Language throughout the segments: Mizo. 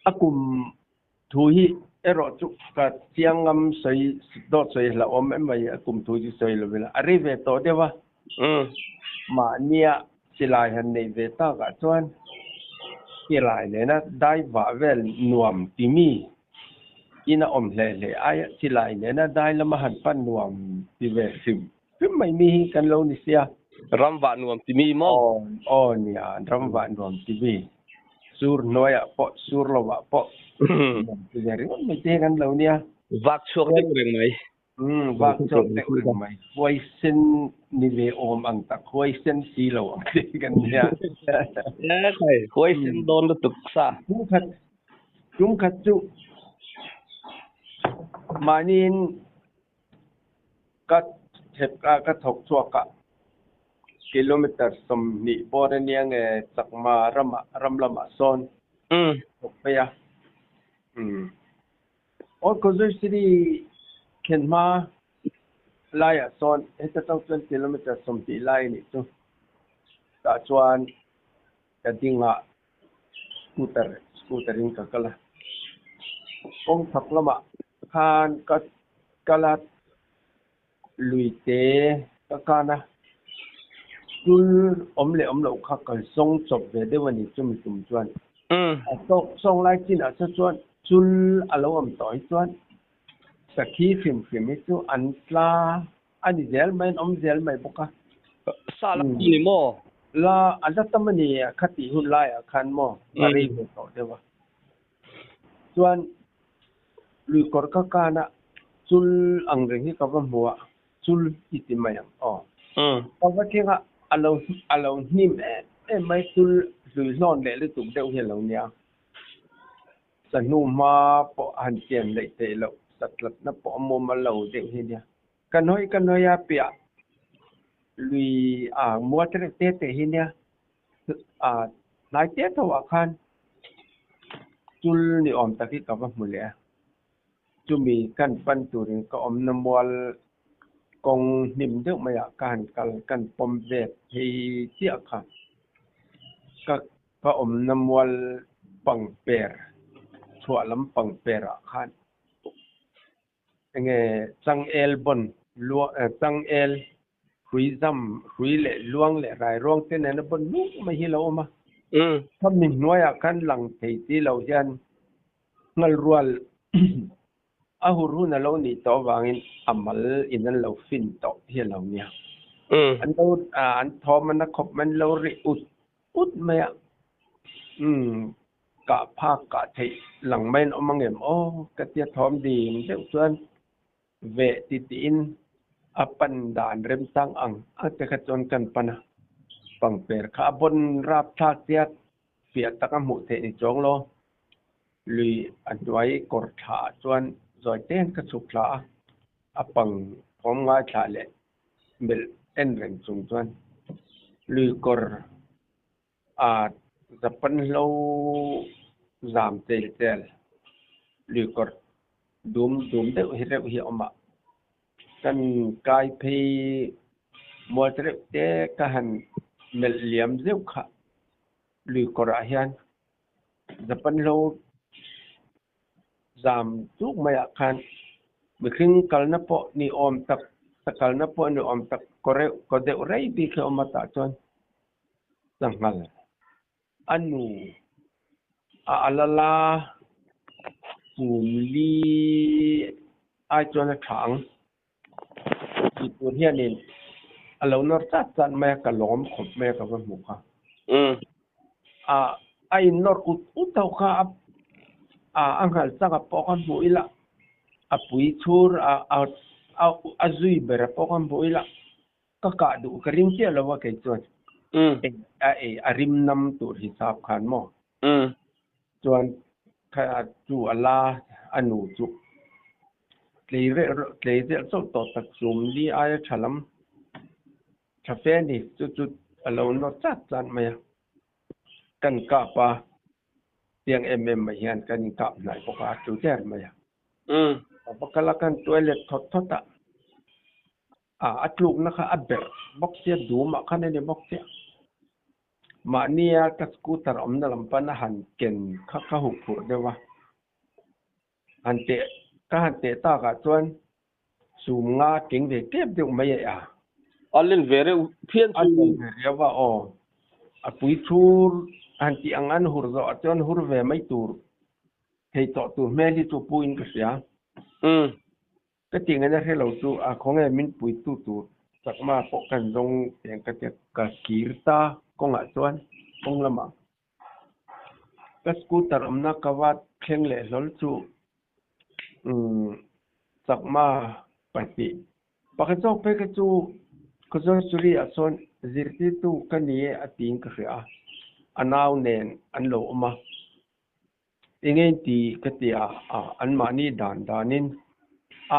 A kum thu hi erawh chu ka chiang ngam sawi dawt sawi hlauhawm em mai, a kum thu chu sawi lo ila a ri ve tawh deuh a. Mahnia silai han neih ve takah chuan silai nena dai vah vel nuam ti mi in a awm hle hle aia silai nena dai lama han pan nuam ti ve hrim hrim mai mi hi kan lo ni sia. Ram vah nuam ti mi maw? Aw, aw nia, ram vah nuam ti mi. Sur hnuaiah pawh, sur lovah pawh nuam ti ve ringawt mai te hi kan lo nia. Vak chhuak deuh reng mai. Umm, vak chhuak deuh reng mai. Huaisen ni ve awm ang tak, huaisen si lo ang te hi kan nia. E khai, huaisen dawn lutuk sa. Tumkhat, tumkhat chu mahniin Ka thep a, ka thawk chhuak a, kilometer 20 bawr a nia nge Chakma ramah ram lamah sawn thawk phei a. Old Khawzui City thlen hma laiah sawn heta tang chuan kilometer 20 lai a nih chu. Tah chuan ka dingah scooter scooter in ka kal a, kawng chhak lamah khan ka kal a, lui te ka kan a, tul awm leh awm loh kha kan sawng chawp ve deuh a ni chumi tum chuan. A sawng lai chinah saw chuan chul a lo awm tawh hi chuan sakhi hrim hrim hi chu an tla A ni zel mai, an awm zel mai bawk a. Sa la tam ni maw? La, a la tam a ni a, khatih hun laiah khan maw a rei ve tawh deuh a. Chuan lui kawr ka kan a, chul ang reng hi ka va hmu a, chul i ti mai ang aw. Ka va thleng a, a lo a lo hnim em em mai, chul hlui hlawn leh lutuk deuh hi a lo nia. Sahnu hma pawh a han chian daih theih loh, satlatna pawh a mumal lo deuh hi a nia. Ka nawi ka nawi a piah lui a mual te reuh te te hi nia a hnai te tho ah khan chul ni awm tak hi ka va hmu leh a, chumi kan pan turin ka awmna mual kawng hnim deuh mai ah ka han kal kan pawm ve phei chiah kha ka ka awmna mual pangper chhuah lam pangper ah khan. Enge changel bawn luang changel hrui zam hrui leh luang leh rai ruang te nena bawn nuk mai hi lo awm a. Khami hnuaiah khan lang thei si lo hian nghalrual a hur hun a lo nih tawh avangin a mal in an lo fin tawh hi a lo nia. An lo an thawm a na khawp mai an lo ri ut ut mai a. Kah phak kah theih lang mai an awm angem aw ka tia thawm dim deuh chuan veh ti tiin a pan dan remchang ang ang te kha chuan kan pan a, pangper kha a bawn rap thlak tia fiah tak a hmuh theih ni chuang lo, lui a hnuai kawr thla ah chuan zawi ten ka chhuk thla a, a pang thawm ngai thla leh melh en reng chung chuan lui kawr A Japan hlo zam tel tel luikawr dum dum deuh hi reuh hi a awm a, kan kai phei mual te reuh te ka han melh liam zeuh kha luikawr ah hian Japan hlo zam tuk mai ah khan mihring kalna pawh ni awm tak sakalna pawh ni awm tak kaw reuh kaw deuh rei bik hi a awm a tah chuan Sanghal a nu a ala la kum li ai chuan a tha ang tih tur hianin a lo nawr chat chat mai a, ka lawm khawp mai a ka va hmuh kha. A a innawr ut ut ho kha a a nghal chak a pawh kha hmuh ila a pui chhur a a a zui ber a pawh kha hmuh ila. Ka kah duh ka ring chiah lo a kei chuan a ei a rim nam tur hisap khan maw chuan kha chu a la a nu chu tlei reh tlei zel chauh tawh tak chum li aia tha lam tha fe a ni chu chu a lo nawr chat chat mai a kan kap a tiang em em mai hian kan inkap hnai bawk a a tu der mai a a va kal a kan toilet thawt thawt a. A a tlukna kha a berh bawk sia, dumah khan a ni bawk sia. Mahnia ka scooter awmna lam pana han ken kha ka huh phurh deuh a. Han teh ka han teh takah chuan sum nga tling ve tep deuh mai a a. A len ve reuh phian chu. A len ve riau a aw. A pui thur han tih ang an hur zawh ah chuan hur ve mai tur thei tawh tur hmel hi chu pu in ka hria. Umm. Ka tih ngaihna hre lo chu a khawnge min puitu tur chakma pawh kan zawng teng ka tia ka kir ta kawngah chuan kawng lamah ka scooter awmna ka va thleng leh hlawl chu umm chakma pahnih pakhat zawk phei kha chu Khawzawl Suri ah sawn zirtirtu ka ni e a tiin ka hria a, a nau nen an lo awm a. Enge ti ka ti a, anmahni dan danin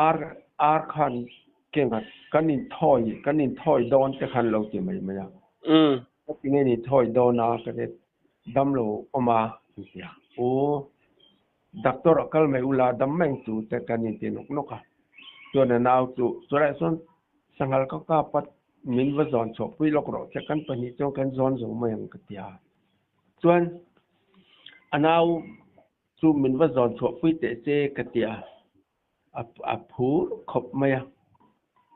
ar ar khan kengah kan inthawi kan inthawi dawn te khan lo ti mai mai a. Ka ti nge ni thawi dawn a ka ti damlo awm a an ti a. U doctor a kal mai ula dam mai ang chu te kan inti nawk nawk a. Chuan a nau chu chulaiah chuan sanghal ka kap a min va zawn chhuahpui lawk rawh che kan pahnih chuan kan zawn zo mai ang ka ti a. Chuan a nau chu min va zawn chhuahpui teh che ka ti a, a phur khawp mai a,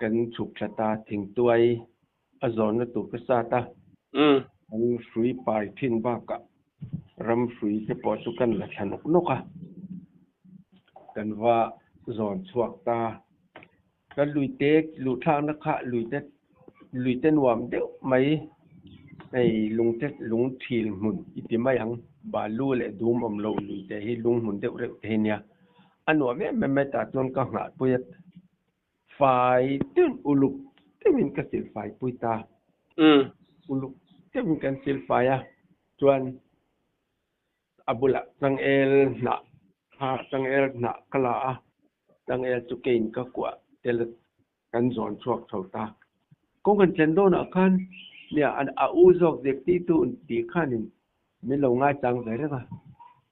kan chhuk thla ta thingtuai a zawnna tur ka sat a, kan hrui pai thin bakah ram hrui te pawh chu kan la thla nawk nawk a, kan va zawn chhuak ta. Ka luite luh thlakna kha luite luite nuam deuh mai hei lungte lung thil hmun i ti mai ang balu leh dum awm loh luite hi lung hmun deuh reuh te hi nia a nuam em em mai tah chuan ka nghahpui a fai deuhin uluk deuhin ka silfai pui ta uluk deuhin kan silfai a chuan A bulah changel hnah kha changel hnah ka la a, changel chu keiin ka kuah tel a kan zawn chhuak chho ta. Kawng kan thlen dawnah khan nia a u zawk zirtirtu tih khanin min lo ngaichang ve reng a,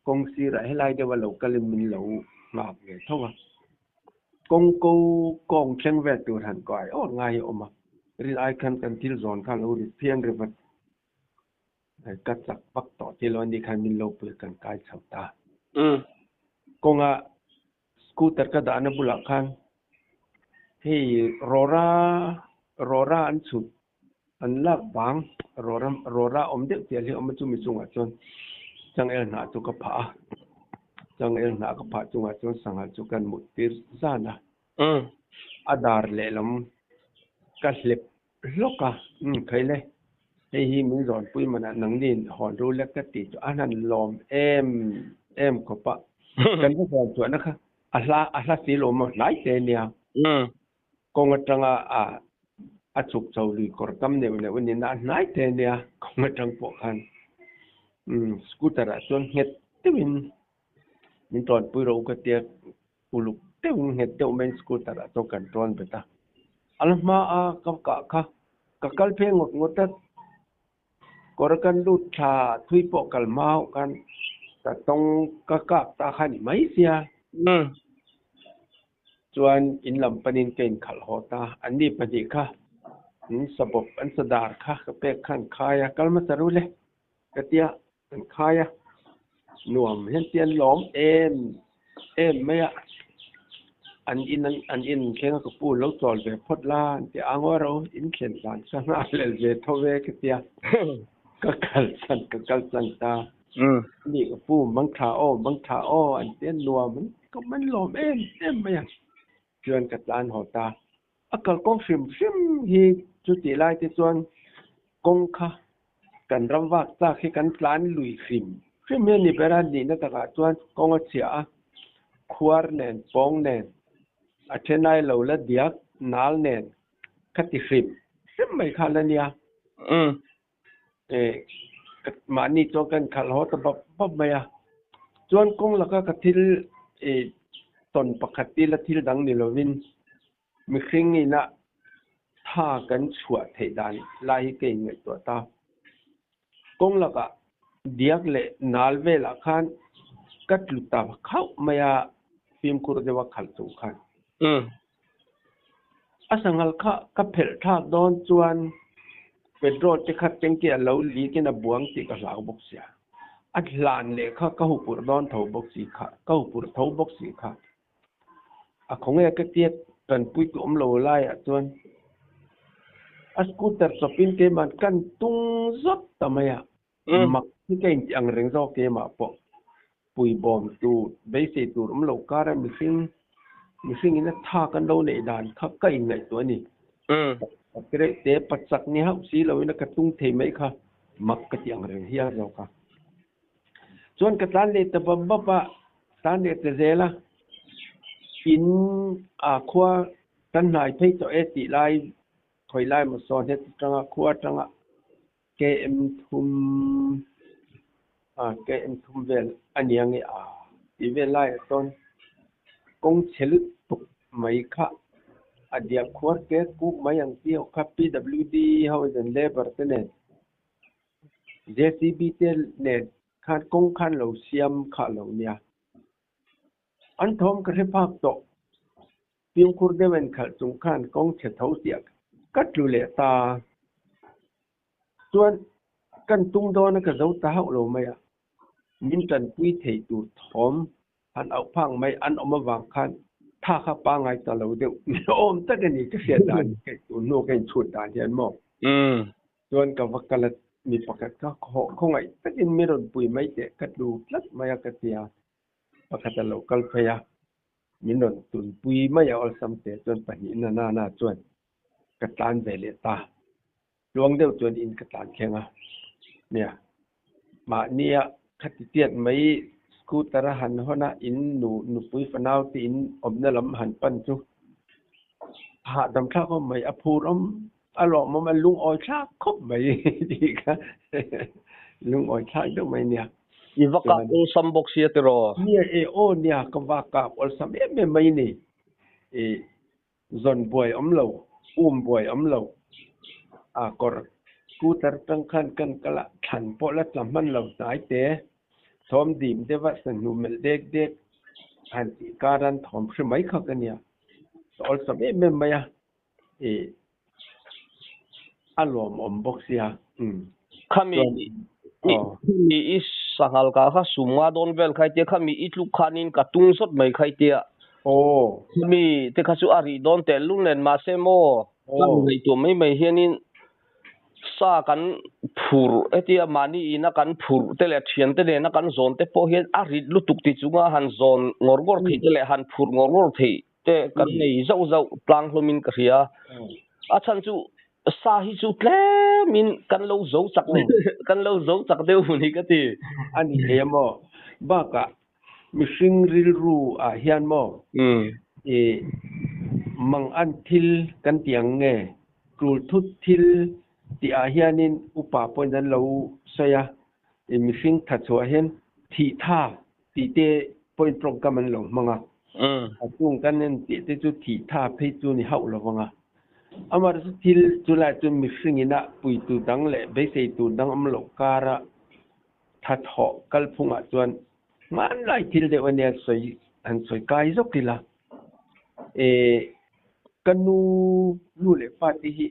kawng sirah helai deuha lo kalin min lo nghak ve tho a. Kawng ko kawng thleng vel tur han kuai awt ngai hi a awm a, rin ai khan kan thil zawn kha a lo rit phian rivat. Ka chak vak tawh ti lo anih khan min lo pui kan kai chho ta. Kawnga scooter ka dahna bulah khan hei rawra rawra an chhut an lak vang rawra rawra awm deuh tial hi a awm a chumi chungah chuan changel hnah chu ka phah a changel hnah ka phah chungah chuan sangha chu kan mut tir zan a a dar lehlam ka hlep Hlawk a, umm khaile, hei hi min zawnpui manah nangniin hawn ru lek ka tih chu an han lawm em em khawp a, kan va zawn chhuahna kha a hla a hla si lo maw hnai te nia. Kawng atanga a a chhuk chho lui kawr kam neuh neuh a nihna a hnai te nia kawng atang pawh khan umm scooter ah chuan nghet deuhin min tawnpui rawh u ka tia Uluk deuhin nghet deuh maiin scooter ah chuan kan tawn bet a. A la hma a ka kah kha ka kal phei ngawt ngawt a, kawr kan lut thla thui pawh kal hma hauh khan ka tawng ka kak ta kha ni mai sia. Chuan in lam panin ka inkhalh haw ta, anni pahnih kha an sa bawp an sa dar kha ka pek khan khai a, kal hmasa ru le ka tia. Kan khai a, nuam hian te an lawm em em mai a, an in an in thleng a ka pu lo chawl ve phawt la an ti a, ngawi rawh u in thlen dan kha nghah lel ve tho ve ka tia, ka kal chan ka kal chan ta, ani ka pu mangtha aw mangtha aw an ti a nuam an ti an lawm em em mai a, chuan ka tlan haw ta, a kalkawng hrim hrim hi chutih lai te chuan kawng kha Kan ram vak chak hi kan tlan lui hrim hrim hi a ni ber a, nihna takah chuan kawng a chhia a, khuar nen, pawng nen, a thenai lo la diak, nal nen kha ti hrim hrim mai kha la nia. Mahni chuan kan khalh haw ta bap bap mai a, chuan kawng laka ka thil tawn pakhat ila thil dang ni lovin Mihring ina tha kan chhuah theih dan lai hi ka inngaihtuah ta. Kawng lakah diak leh nal velah khan ka tlu ta khauh mai a, fimkhur deuha khalh chung khan. A sanghal kha ka phelh thlak dawn chuan Petrol te kha tanky a lo leak in a buang tih ka hlau bawk sia. A hlan leh kha ka hupurh dawn tho bawk si kha, ka hupurh tho bawk si kha. A khawnge ka tia tanpui tu awm lo laiah chuan a scooter chawpin keimah kan tung zawt ta mai a. Mak hi ka intih ang reng zawk keimah pawh puibawm tur beisei tur awm lo kara mihring mihring ina tha kan lo neih dan kha ka inngaihtuah a ni. Te pachak ni hauh si loin a ka tung thei mai kha mak ka tih ang reng hial zawk a. Chuan ka tlan leh ta bap bap a, tlan leh ta zel a, in a khua kan hnai phei tawh e tih lai khawi lai maw sawn heti tanga khua tanga KM thum a KM thum vel a nia nge a tih vel laiah sawn kawng chhe lutuk mai kha a diak khuar ke kuk mai ang tih ho kha PWD ho in labour te nen JCB te nen khan kawng khan lo siam kha lo nia. An thawm ka hre phak tawh. Fimkhur deuh en khalh chung khan kawng chhe tho tiah ka tlu leh ta. Chuan kan tum dawn a ka zo ta hauh lo mai a. Min tanpui thei tur thawm han auh phak mai an awm avang khan tha kha pangai ta lo deuh ni awm tak a ni ka hriat dan ka tun hnu ka inchhut dan hian maw. Chuan ka va kal a mi pakhat kha khawngaih takin mi rawn pui mai teh ka tlu tlat mai a ka ti a. Pakhat a lo kal phei a, min rawn tunpui mai a awlsam teh chuan pahnihna nana chuan ka tlan ve leh ta. Tluang deuh chuan in ka tlan thleng a, nia mahnia khati tiat mai scooter a han hawn a in nu nupui fanau te in awmna lam han pan chu a hahdam thlak awm mai, a phur awm a lawmawm a lungawi thlak khawp mai tih kha lungawi thlak deuh mai nia. I va kap awlsam bawk sia tiraw? Nia e aw nia ka va kap awlsam em em mai ni. I zawn buai awm lo, um buai awm lo. A kawr scooter tang khan kan kal a, thlan pawh la tla hman lo hnai te, thawm dim deuh a sahnu melh dek dek han tih karan thawm hre mai kha ka nia. Ka awlsam em em mai a. I a lawmawm bawk sia. Umm. Khami khami i sanghal kah kha sum nga dawn vel khai tia khami i tluk khanin ka tung zawt mai khai tia. Aw. Khami te kha chu a rih dawn teh lul nen mahse maw ka ngaihtuah mai mai hianin sa kan phur hetia mahni ina kan phur te leh thian te nena kan zawn te pawh hian a rit lutuk ti chunga han zawn ngawr ngawr theih te leh han phur ngawr ngawr theih te kan nei zauh zauh tlang hlawmin ka hria. A chhan chu sa hi chu tlemin kan lo zo chak kan lo zo chak deuh hun hi ka ti. A ni thei a maw? Bakah mihring rilru ah hian maw i mang an thil kan ti ang nge? Tul thut thil tih ah hianin upa pawhin an lo sawi a, i mihring tha chhuah hian thih tha tih te pawhin tawngkam an lo hmang a, a chung kan en tih te chu thih tha phei chu ni hauh lo vang a. Amaherawhchu thil chu lai chu mihring ina puitu dang leh beisei tur dang awm loh kara tha thawh kalphungah chuan hmanlai thil deuh a nia sawi han sawi kai zawk ila. E ka nu nu leh pa te hi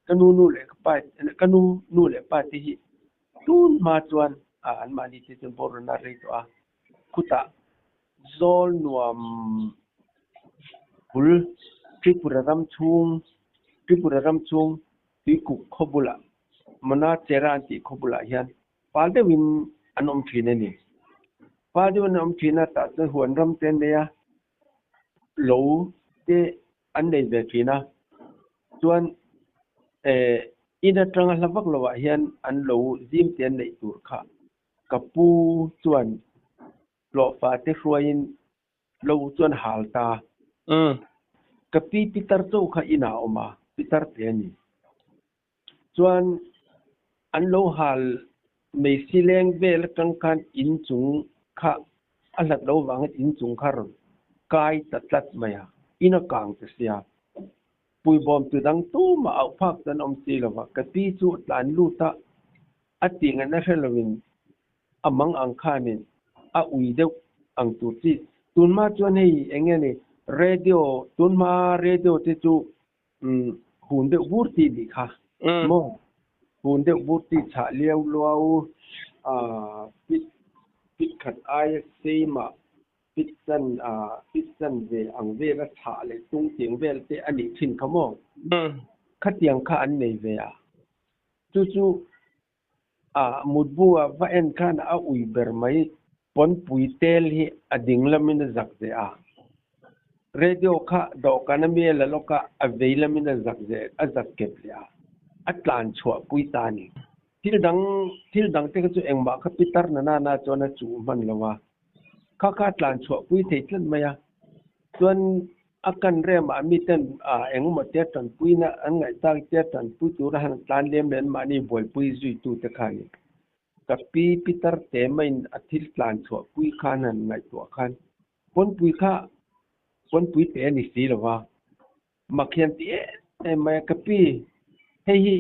Ka nu nu leh ka pa ka nu nu leh pa te hi tun hma chuan ah an mahni te chuan boruak a rei tawh a, khutah zawl nuam bul Tripura ram chhung Tripura ram chhung tuikuk khaw bulah Mona Chera an tih khaw bulah hian pal deuhin an awm thin a ni. Pal deuhin an awm thin a tah chuan huan ram te an nei a, lo te an nei ve thin a, chuan eh in atanga hla vak lovah hian an lo zim te an neih tur kha ka pu chuan hlawhfa te hruaiin lo chuan hal ta. Ka pi pitar chaw kha inah a awm a, pitar te a ni. Chuan an lo hal mai si leng vel atang khan in chung kha a hlat lo vangin in chung kha rawn kai ta tlat mai a, in a kang ta sia. Puibawm tu dang tumah auh phak chuan awm si lo va, ka pi chu tlan lut a, a tih ngaihna hre lovin a mang ang khanin a ui deuh ang tur chi. Tunhma chuan hei eng nge ni radio, tunhma radio te chu hun deuh bur tih nih kha. Maw? Fun deuh bur tih chhah liau luau pit pit khat aia seimah pit chan pit chan ve ang vela chhah leh tung tiang vel te a nih thin kha maw? Khatiang kha an nei ve a. Chu chu mutbu ah va en khan a ui ber mai pawnpui tel hi a ding lamin a zak zeh a. Radio kha dawhkan a mi a la lawk a, a vei lamin a zak zeh a zak kep leh a, a tlan chhuah pui ta a ni. Thil dang thil dang te kha chu engmah kha pitar na nana chuan a chuh hman lo a, kha kha a tlan chhuah pui thei tlat mai a. Chuan a kan remah miten engemaw tia tanpuina an ngaih tak tia tanpui tura han tlan lem leh anmahni buaipui zuitute kha a ni. Ka pi Peter te maiin a thil tlan chhuahpui khan han ngaihtuah khan pawnpui kha pawnpui te a ni si lo va, mak hian ti em em mai a, ka pi hei hi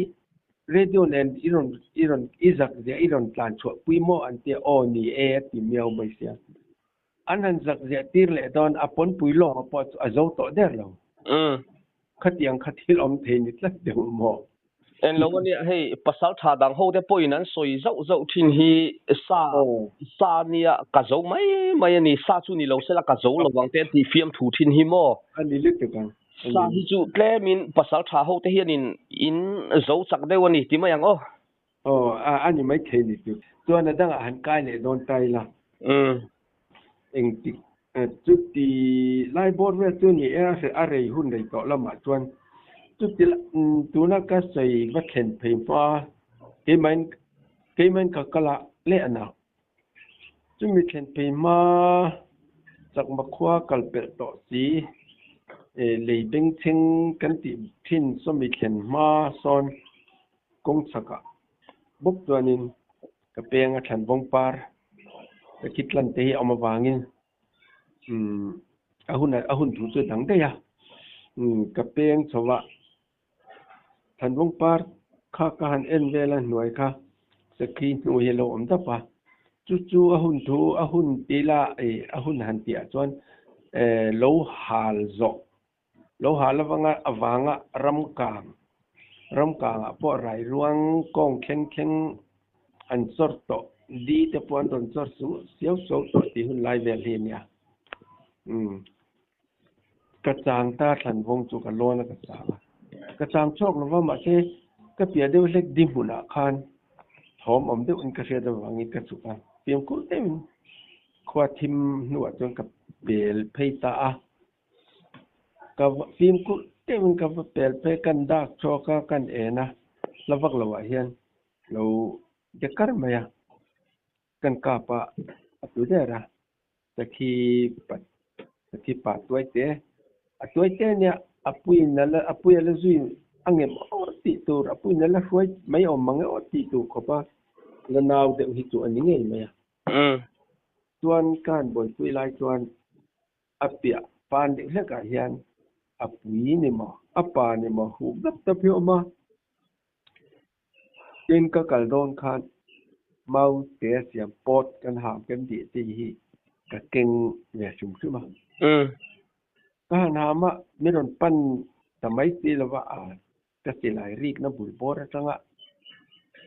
radio nen i rawn i rawn i zak ziah i rawn tlan chhuahpui maw an tia aw ni e a ti miau mai sia. An han zak ziah tir leh dawn a pawnpui lawnga pawh chu a zo tawh der lo. Khatiang kha thil awm thei ni tlat deuh maw? En lo ania hei pasal tha dang ho te pawhin an sawi zauh zauh thin hi sa sa nia ka zo mai mai a ni sa chu ni lo sela ka zo lo vang te an tih fiam thu thin hi maw? A ni lutuk ang. Sa hi chu tlemin pasal tha ho te hianin in zo chak deuh a ni ti mai ang aw. Aw, a ni mai thei ni chu. Chuan a dangah han kai leh dawn ta ila. Engtik chuti lai bawr vel chu ni e, a rei hun rei tawh lamah chuan chuti tuna ka sawi va thlen phei hma keimahin keimahin ka kal a leh a na. Chumi thlen phei hma chakma khua kal pelh tawh si lei bengchheng kan tih thin sawmi thlen hma sawn Kawng chhakah bawk chuanin ka peng a thlan vawng par ka khi tlan te hi a awm avangin umm a hun a hun thu chu a dang daih a umm ka peng chho a thlan vawng par kha ka han en vel a hnuai kha sakhi hnu hi a lo awm dap a chu chu a hun thu a hun tila ih a hun han tih ah chuan eh lo hal zawh Lo hal avanga avanga ram kang, ram kangah pawh rai ruang kawng thleng thleng an chawr tawh, di te pawh an rawn chawr su siau suau tawh tih hun lai vel hi a nia. Umm ka chang ta thlan vawng chu ka lawn a ka chang a, ka chang chhuak lova mahse ka piah deuh hlek di hmunah khan thawm awm deuhin ka hriat avangin ka chhuk a, fimkhur deuhin khua thim hnuah chuan ka pel phei ta a. Ka fimkhur deuhin ka va pel phei kan dak chhuak a kan en a hla vak loh ah hian lo de kar mai a kan kap a a tlu der a sakhi pa sakhi pa tuai te a tuai te ania a puiin a la a pui a la zui a ngem aw tih tur a puiin a la hruai mai awm mang e aw tih tur khawp a la nau deuh hi chu a ni ngei mai a chuan ka han buaipui lai chuan. A piah pan deuh hlekah hian a pui ni maw, a pa ni maw huh dap dap hi a awm a. Tin, ka kal dawn khan mau te a siam pawt kan ham kan tih te hi ka keng ve hrim hrim a. Ka han ham a, mi rawn pan ta mai si lova a ka silai rikna bul bawr atanga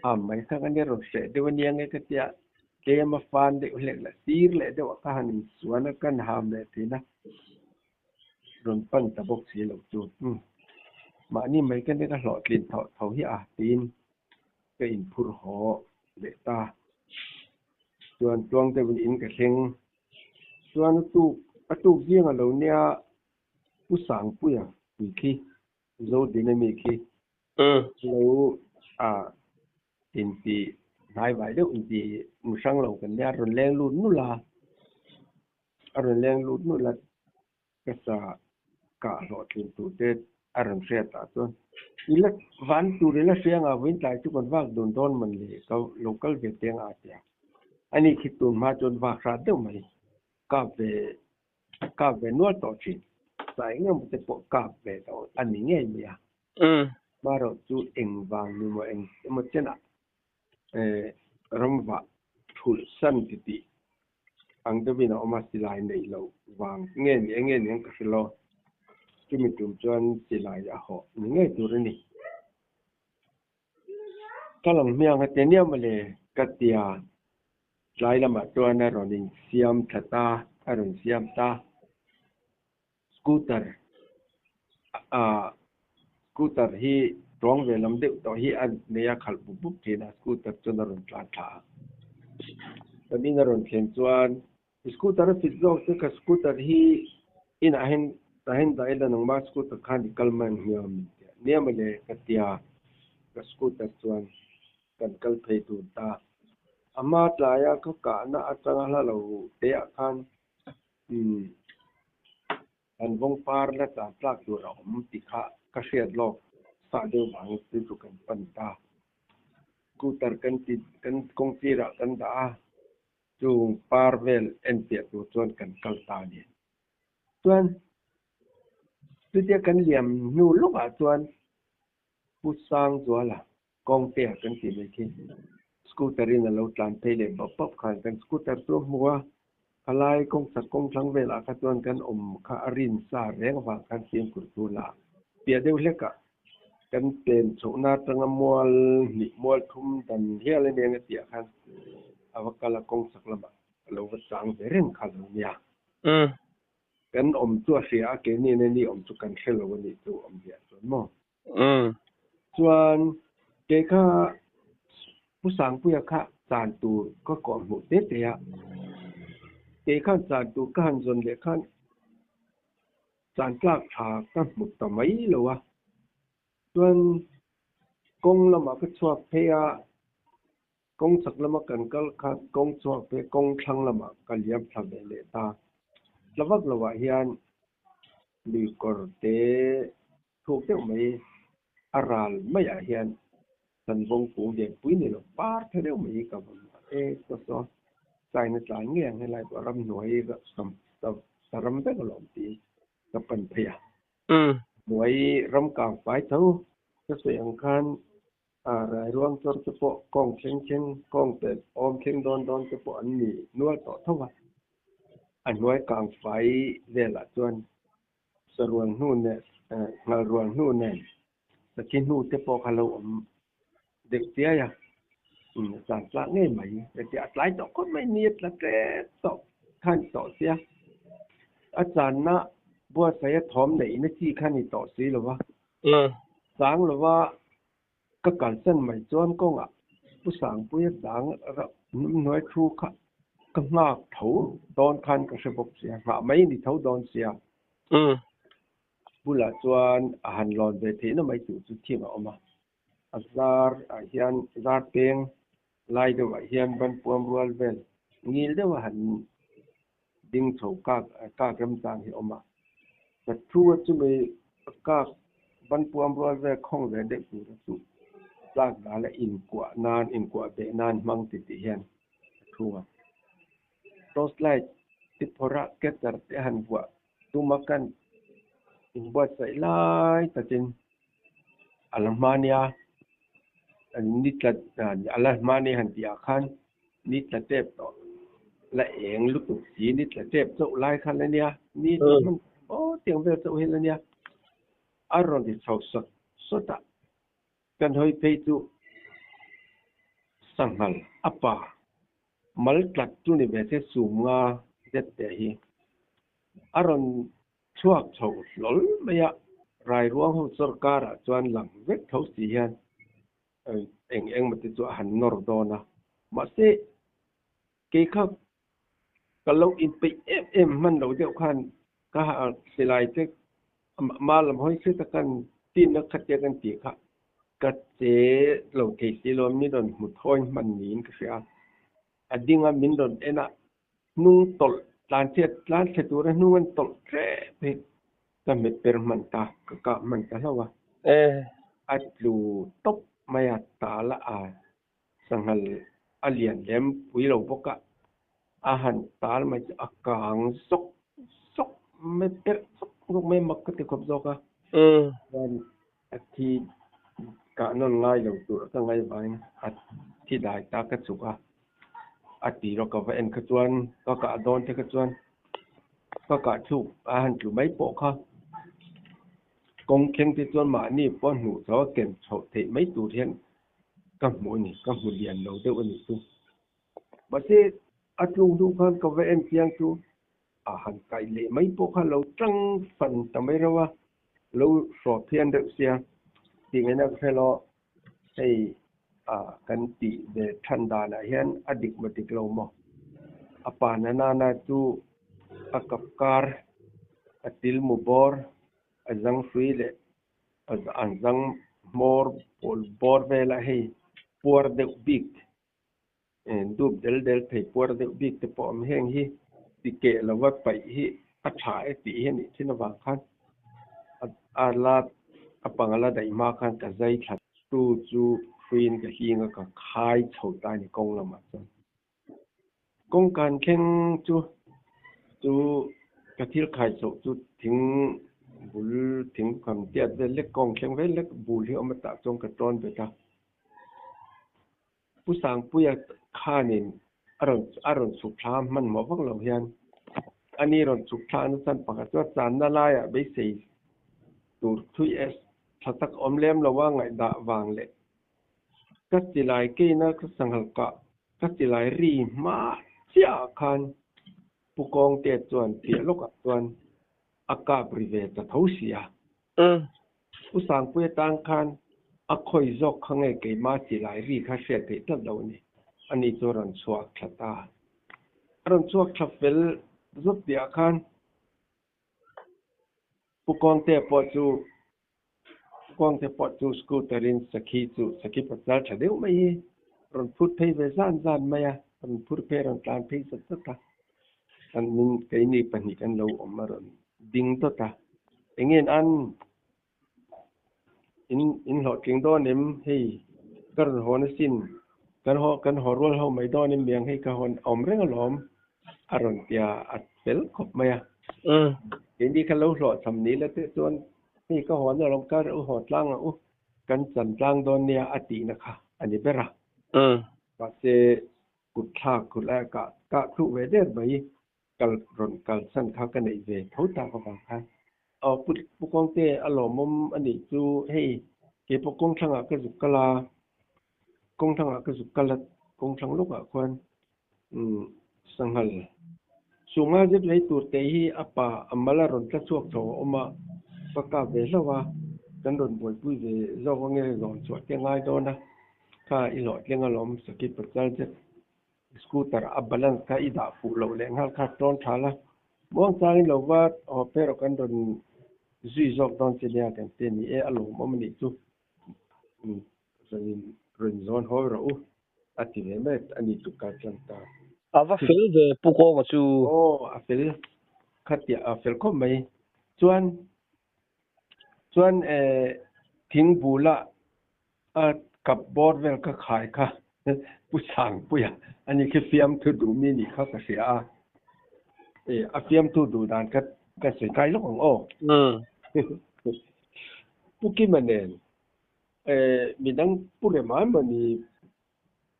am mai kha ka nia rawn hreh deuh ania nge ka tia tlem a fan deuh hlek lah sir leh deuh ah ka han insuan a kan ham leh thin a rawn pan ta bawk si lo chu umm mahni mai ka nia ka hlawhtlin tho tho hi a tiin ka inphur haw leh ta chuan tluang deuhin in ka thleng chuan a tuk a tuk zing a lo nia Pu Sangpuia pui khi Zo din ami khi lo a inti hnai vai deuh inti hmu hrang lo kan nia a rawn leng lut nulh a, a rawn leng lut nulh a ka sa kah hlawhtlin tur te a rawn hriat ah chuan i la van tur i la hria ang a vawiin tlai chu kan vak dun dawn man le ka lo kal ve teng a a ti a, ani khi tun hma chuan vak hrat deuh mai kap ve Kap ve nual tawh thin. Sa eng emaw te pawh kap ve tawh a ni ngei mai a. Hmarawh chu eng vang ni maw eng emaw chenah ramvah thulh san ti tih ang deuhin a awm a, silai neih loh vang nge ni eng nge ni ang ka hre lo. Chumi tum chuan silai a hawh ni ngei tur a ni. Kal ang hmiang a ti nia mawle ka ti a, tlai lamah chuan a rawn insiam thla ta, a rawn siam ta. Scooter ah scooter hi tuang ve lam deuh tawh hi a nei a khalh bup bup thin a, scooter chuan a rawn tlan thla a. Kan in a rawn thlen chuan scooter a fit zawk che ka scooter hi inah hian tah hian dah ila nangmah scooter khan i kal mai ang hmiang min ti a, nia mawle ka ti a, ka scooter chuan kan kal phei tur ta. A hma tlaia ka kahna atanga hla lo te ah khan Umm, kan vawng par la tlan tlak tur a awm tih kha ka hriat lawk sah deuh vangin chu chu kan pan ta. Scooter kan ti kan kawng sirah kan dah a, chung par vel en piah tur chuan kan kal ta a ni. Chuan chutia kan liam hnu lawkah chuan Pu Sangzuala Kawngtea kan tih mai khi scooter in a lo tlan phei leh bawp bawp khan kan scooter chu a hmu a, khalai kawngchak kawngthlang velah kha chuan kan awm kha a rin sa reng avang khan fimkhur thu la piah deuh hlekah kan pen chhohna atanga mual hnih mual thum dan hial a nia nga tih ah khan a va kal a kawngchak lamah a lo va chang ve reng kha lo nia. Kan awm chu a hria a, keini nen ni awm chu kan hre lo a nih chu awm ziah chuan maw. Chuan kei kha Pu Sangpuia kha chan tur ka kawh hmuh te te a, kei khan chan tur ka han zawn leh khan chan tlak tha ka hmu ta mai lo a. Chuan kawng lamah ka chhuak phei a, kawng chak lama kan kal khan kawng chhuak phei kawng thlang lamah ka liam thla ve leh ta. Tla vak lovah hian lui kawr te Thuk deuh mai a ral maiah hian kan vawng kung lian pui ni lo par tha deuh mai hi ka va hmu a, e saw saw China tlai ngei ang helai pawh ramhnuai sa ram vek alawm tiin ka pan phei a. Hnuai ram kang fai tho ka sawi ang khan rai ruang chawr te pawh kawng thleng thleng kawng pelh awm thleng dawn dawn te pawh an ni nual tawh tho a, a hnuai kang fai velah chuan Sarual hnu nen, nghal rual hnu nen sakhi hnu te pawh kha lo awm deuh chiai a, zan tlak ngei mai. Hetia a tlai tawh khawp mai, ni a tla tlep tawh khan tawh sia. A channa buatsaih a thawm neihna chi kha ni tawh si lo va. Chang lova ka kalsan mai chuan kawngah Pu Sangpuia chang hnuai thu kha ka nghak tho dawn khan ka hre bawk sia, nghah mai a ni tho dawn sia. Bulah chuan a han lawn ve theihna mai tur chu thing a awm a, a zar ah hian zar peng lai deuh ah hian banpuam rual vel ngil deuh a han ding chho kak kak remchang hi a awm a, ka thu a chumi kak banpuam rual vel khawng ve deuh tur a chu tlak dal a inkuah nan inkuah beh nan hmang ti tih hian a thu a. Torch light te phawrh a catcher te a han vuah tum a kan inbuatsaih lai takin a la hma nia ni tla a la hma nia han tih ah khan ni tla tep tawh la eng lutuk si ni tla tep chauh lai kha la nia ni tla hman aw tiang vel chauh hi la nia a rawn ri chho sawt sawt a kan hawi phei chu sanghal a pa mal tlat chu ni ve se sum nga zet te hi a rawn chhuak chho hlawl mai a Rairuang ho sorkar ah chuan lang vek tho si hian eng eng maw te chu a han nawr dawn a, mahse kei kha ka lo inpeih em em hman lo deuh khan ka silai te ma lam hawi hret a kan tinna khatia kan tih kha ka che lo thei si lo a, min rawn hmu thawi hman niin ka hria a, a ding a min rawn en a, hnung tawlh tlan chhiat tlan chhe tura hnung an tawlh hrep hi ka hmet per hman ta, ka kah hman ta hlauh a. A tlu tawp mai a, tal a sanghal a lian lem pui lo bawk a, a han tal mai chu a kang zawk zawk mai perh zawk zawk mai mak ka ti khawp zawk a. Chuan a thi kah nawn ngai lo tur ka ngaih vangin a thi dai ta ka chuk a, a ti rawk ka va en kha chuan ka kah dawn te kha chuan ka kah thluk a han tlu mai pawh kha kawng thleng te chuan mahni pawh hnuh chho a ken chhoh theih mai tur hian. Ka hmu a ni, ka hmu lian lo deuh a nih chu. Mahse, a tlung hnu khan ka va en chiang chu a han kaih leh mai pawh kha lo tang fan ta mai reuh a, lo hrawh phian reuh sia tih ngaihna ka hre lo. Hei kan tih ve than danah hian a dik maw dik lo maw? A pa na nana chu a kap kar, a tilmu bawr, a zang hrui leh an zang hmawr pawl bawr velah hei puar deuh bik dup del del thei puar deuh bik te pawh awm heng hi ti keh lova paih hi a tha e tih hi a nih thin avang khan a la a panga la daih hma khan ka zai thla tu chu hruiin ka hling a ka khai chho ta a ni kawng lamah chuan. Kawngkan thleng chu chu ka thil khai chhoh chu thing bul thing kham tiat vel lek kawng thleng vel lek bul hi a awm a tah chuan ka tawn bet a. Pu Sangpuia khanin a rawn a rawn chhuk thla hmanhmawh vak lo hian ani rawn chhuk thla nasa pakhat chu a channa laiah beisei tur thui es tha tak awm lem lo a ngaihdah vang leh Ka silai keina ka sanghal kah ka silai ri hma chiah ah khan Pu Kawngte chuan piah lawkah chuan a kap ri ve ta tho si a. Pu Sangpui atan khan a khawi zawk kha nge keima silai ri kha hriat theih tlat lo a ni. Ani chu a rawn chhuak thla ta. A rawn chhuak thla fel zawt piah khan Pu Kawngte pawh chu Kawngte pawh chu scooter in sakhi chu sakhi pasal tha deuh mai hi rawn phur phei ve zan zan mai a, rawn phur phei rawn tlan phei zat zat a, an min keini pahnih kan lo awm a rawn ding dawt a, eng nge an in in hlawhtling dawn em hei ka rawn hawn asin kan haw kan haw rual ho mai dawn em miang hei ka hawn awm reng alawm a rawn tia a fel khawp mai a. Keini kha lo hlawhchham ni la te chuan Hei ka haw na rawng kar u haw tlang ang u, kan chan tlang dawn nia a tihna kha a ni ber a. Mahse kut thlak kut lai a kah kah thluh ve der mai kal rawn kal chhan kha ka neih ve tho tak avang khan aw Pu Pu Kawngte a lawmawm a nih chu hei keipawh kawng thlangah ka zuk kal a, kawng thlangah ka zuk kal a kawng thlang lawkah khuan Umm sanghal chunga zet lei tur te hi a pa a mal a rawn tla chhuak chho a awm a, ka kap ve hlauh a, kan rawn buaipui ve zawk ange zawn chhuah te ngai dawn a, kha i hlawhtling alawm Saki Pachal zet scooter a balance kha i dah fuh loh leh nghal kha tawn tha la, muang changin lo va haw phei rawh kan rawn zui zawk dawn che nia kan ti a ni e a lawmawm a nih chu umm rawn zawn haw rawh u. A ti ve mai a ni chu kal tlang ta. A va fel ve Pu Kawnga chu. Aw a fel khatia a fel khawp mai. Chuan chuan eh thing bula a kap bawr vel ka khai kha Pu Sangpuia a ni khi fiamthu duh mi nih kha ka hria a. Eh a fiamthu duh dan kha ka sawi kai lawk ang aw. Pu Kima nen Eh midang Pu Rema emaw ni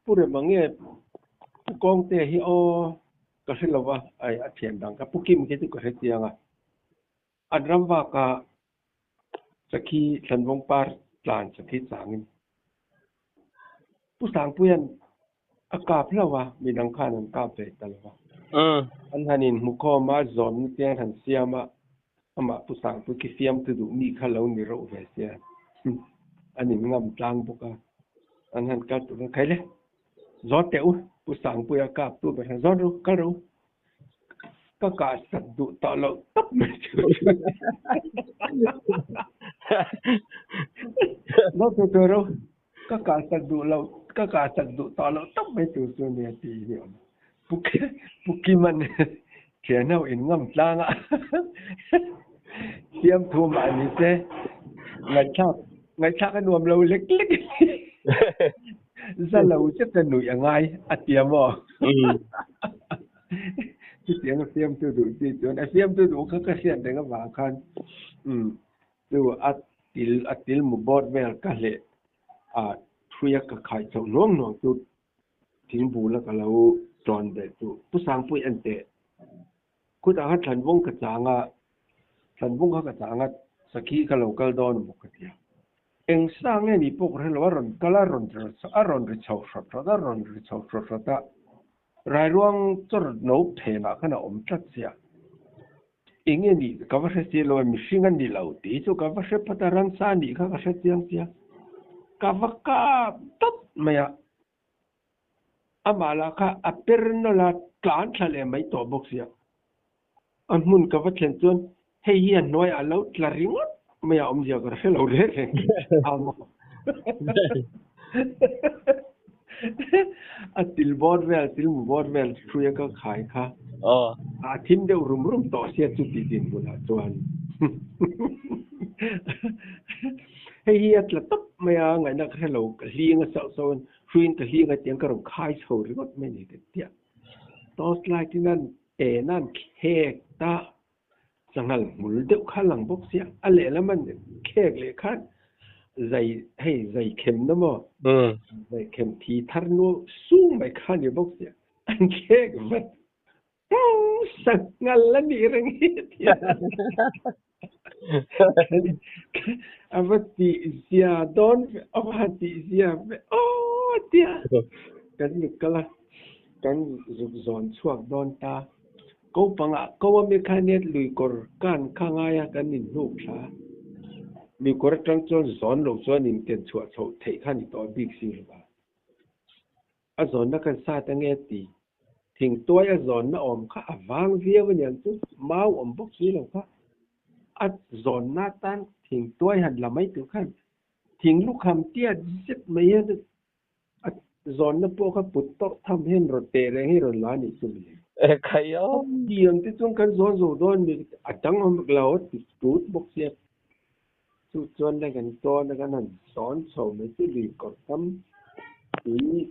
Pu Rema nge Pu Kawngte hi aw ka hre lo va, ai a thian dang kha Pu Kim khi chu ka hre chiang a. An ram vaka sakhi Thlanvawng par tlan sakhi changin Pu Sangpuia'n a kap hlauh a, midang khan an kap ve ta lo va. An han inhmukhawm a, zawnna te an han siam a, amah Pu Sangpui khi fiamtu duh mi kha lo ni reuh ve sia. An inngam tlang bawk a, an han kal tur a, Khaile, zawn teh u, Pu Sangpuia kap tu ber khan zawn ru, kal ru. Ka kah sak duh tawh loh tawp mai chu. Zawn tur tur ru. Ka kah sak duh loh, ka kah sak duh tawh loh tawp mai tur chu nia tih hi a awm. Pu Pu Kima'n thian ho in ngam tlang a, siamthu mah ni se ngaihthlak ngaihthlak a nuam lo lek lek a ni. Za lo zet a nuih a ngai a tia maw? Chutiang a siamtu duh chi chuan a siamtu duh kha ka hriat reng avang khan umm Chu a til a til mu bawt vel ka hleh a thui a ka khai chhoh nuam nuam chu thing bul a ka lo tawn ve chu Pu Sangpui en teh khutah khan Thlanvawng ka chang a, Thlanvawng kha ka chang a sakhi ka lo kal dawn a maw ka ti a. Eng sa nge nih pawh ka hre lo, a rawn kal a, a rawn ri chho hrawt hrawt a, a rawn ri chho hrawt hrawt a, Rairuang chawr no phenah khan a awm tlat sia. Eng nge nih ka va hre si lo a, mihring a ni lo tih chu ka va hre phawt a, ransa nih kha ka hre chiang sia. Ka va kap tawp mai a, amah lah kha a per nawlh a, tlan thla leh mai tawh bawk sia. A hmun ka va thlen chuan hei hi a hnuaiah a lo tla ringawt mai a, awmzia ka hre lo reng reng a maw. A til bawr vel, til mu bawr vel hruia ka khai kha a thim deuh rum rum tawh sia chuti dinhmunah chuan hei hi a tla tawp mai a, ngaihna ka hre lo, ka hling a sauh sauh in hruiin ka hling a tiang ka rawn khai chho ringawt mai a ni ka tia. Torchlight in an en an khek ta sanghal hmul deuh kha lang bawk sia a lehlam an khek leh khan zai hei zai khem na maw zai khem thi thar nuau sung mai kha ni bawk sia an khek vat sanghal a nih reng hi tia a va tih zia dawn ve a va han tih zia ve aw tia kan zuk kal a kan zuk zawn chhuak dawn ta ko pangah ko a mi kha nia lui kawr kan kha ngai a kan inhnuk thla a lui kawr atang chuan zawn lo chuan in ken chhuah chhoh theih kha ni tawh bik si lo va. A zawnna kan sat ange ti. Thingtuai a zawnna awm kha a vang viau a niang chu, mau awm bawk si lo kha. A zawnna atan thingtuai han la mai tur khan thing lukham tiat zet mai hian a zawnna pawh kha put tawrh tham hian rawn teh reng hi rawn la a nih chu mawle. Ekhai aw. Tiang te chuan kan zawn zo dawn mi a dang awm lo a ti tut bawk sia. Chu chuan le kan tawn a kan han sawn chho mai chu lui kawr tam tui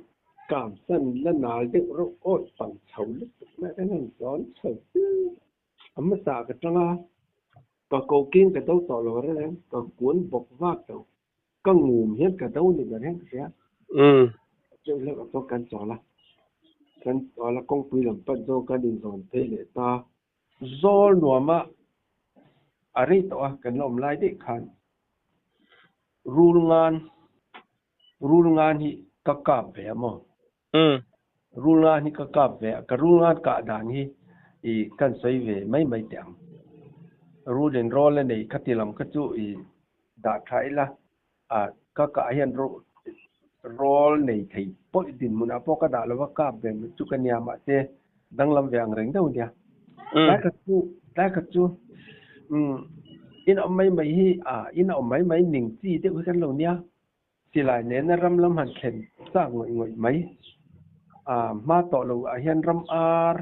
kam san la nal deuh reuh awt pang chho lutuk mai a kan han sawn chho chu a hmasa ka tang a, ka ko king ka do tawh lo reng reng, ka kun bawk vak lo, ka ngum hian ka do ni ber hian ka hria. Chu hleuh ah chuan kan chawl a, kan chawl a kawngpui lam pan zawng kan inzawn phei leh ta. Zawl nuama a rei tawh a, kan la awm lai daih khan rul ngan, rul ngan hi ka kap ve a maw? Rul ngan hi ka kap ve a, ka rul ngan kah dan hi i kan sawi ve mai mai teh ang. Rul in rawl a nei khati lam kha chu i dah tha ila, a ka kah hian rawl nei thei pawih dinhmunah pawh ka dah lo va kap ve mai chu ka nia mahse danglam ve ang reng deuh nia. Tlai khat chu tlai khat chu umm in awm mai mai hi ah in a awm mai mai ning chi deuh hi kan lo nia silai nena ram lam han thlen chak ngawih ngawih mai ah hma tawh lo ah hian ram ar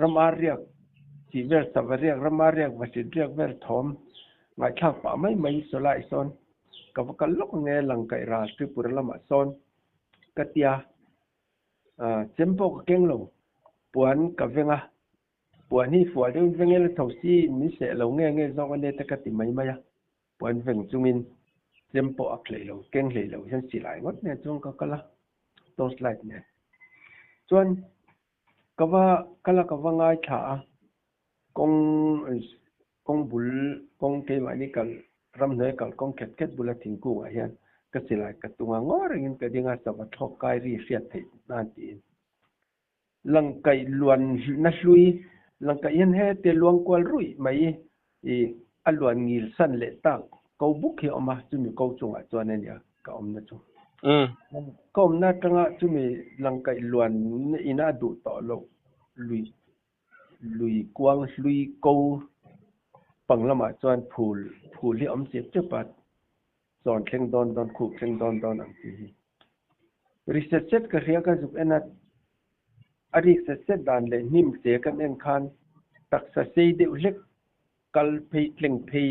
Ram ar riak tih vel sava riak, ram ar riak, vahrit riak vel thawm ngaihthlak pah mai mai sawlai sawn ka va kal lawk ange Langkaih ral Tripura lamah sawn ka tia chem pawh ka keng lo puan ka veng a, puan hi fual deuhin veng ila tho si min seh lo nge nge zawk ania te ka ti mai mai a, puan veng chungin chem pawh a hlei lo keng hlei lo hian silai ngawt nen chuan ka kal a torch light nen chuan Ka va kal a ka va ngaithla a, kawng kawng bul kawng keimahni kal ramhnuai kal kawng khet khet bula thingkungah hian ka silai ka tung a ngaw rengin ka ding a sava thlawk kai ri hriat theih nan tiin Langkaih luan na hlui Langkaih hian hete luang kual ruih mai i a luan ngil san leh tak ko buk hi a awm a, chumi ko chungah chuan a nia ka awmna chu. Ka awmna atanga chumi langkaih luan ina a duh tawh loh lui lui kuang hlui ko pang lamah chuan phul phul hi a awm chep chep a, chawn thleng dawn dawn khup thleng dawn dawn ang tih hi. Ri set set ka hria ka zuk en a, a rik set set dan leh hnim che kan en khan taksa sei deuh hlek kal phei tleng phei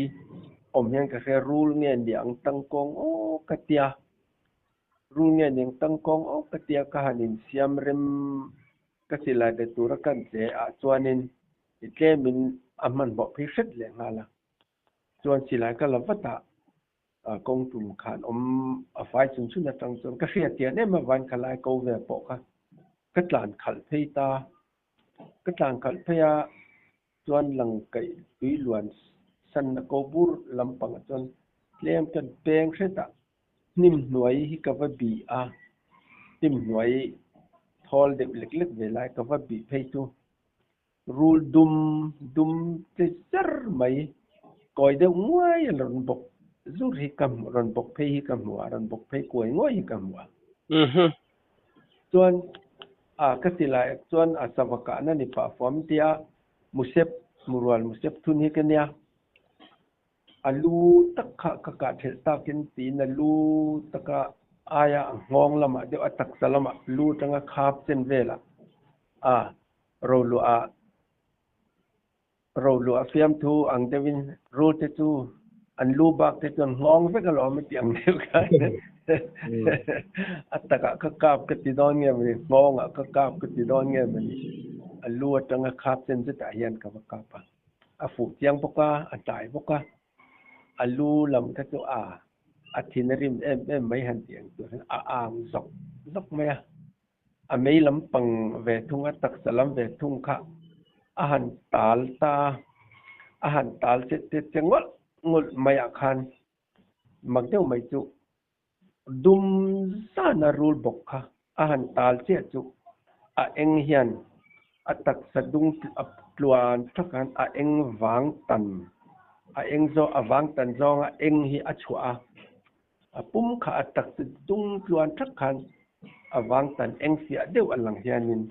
awm hian ka hria rul nge niang tangkawng aw ka tia rul nge niang tangkawng aw ka tia ka han insiam rem ka silai be tura kan che ah chuanin i tlemin a hmanhmawh phei hret leh nghal a chuan silai ka la vat a kawng tum khan awm a fai chung chhun atang chuan ka hriat tian em avain kha lai ko ve pawh kha ka tlan khalh phei ta ka tlan khalh phei a chuan lang kaih tui luan sanna ko bur lampangah chuan. Tlem kan peng hret a, hnim hnuai hi ka va bih a, hnim hnuai thawl deuh lek lek ve lai ka va bih phei chu rul dum dum che zer mai kawi deuh nguai a rawn bawk zur hi ka hmu rawn bawk phei hi ka hmu a, rawn bawk phei kuai nguai hi ka hmu a. Chuan a ka ti lai chuan a sava kahna ni pah fuam tia musep murual musep thun hi ka nia. A lu tak kha ka kah thelh takin tiin a lu taka aia a nghawng lamah deuh a taksa lamah lu atanga khap chen velah a roluah roluah fiamthu ang deuhin rul te chu an lu bak te chuan nghawng vek alawm a tih ang deuh khan a takah ka kap ka ti dawn nge mawni nghawngah ka kap ka ti dawn nge mawni a lu atanga khap chen zetah hian ka va kap a. A fuh chiang bawk a, a tlai bawk a, a lu lam kha chu a a thin a rim em em mai han tih ang tur hian a ang zawk zawk mai a. A mei lam pang ve thung a, taksa lam ve thung kha a han tal ta a, a han tal che che che ngawlh ngawlh maiah khan mak deuh mai chu dum zana rul bawk kha a han tal chiah chu a eng hian a taksa dung a tluan thak khan a eng vang tan a eng zawng a vang tan zawnga eng hi a chhuah a, a pum kha a taksa dung tluan thak khan a vang tan eng fiah deuh a lang hianin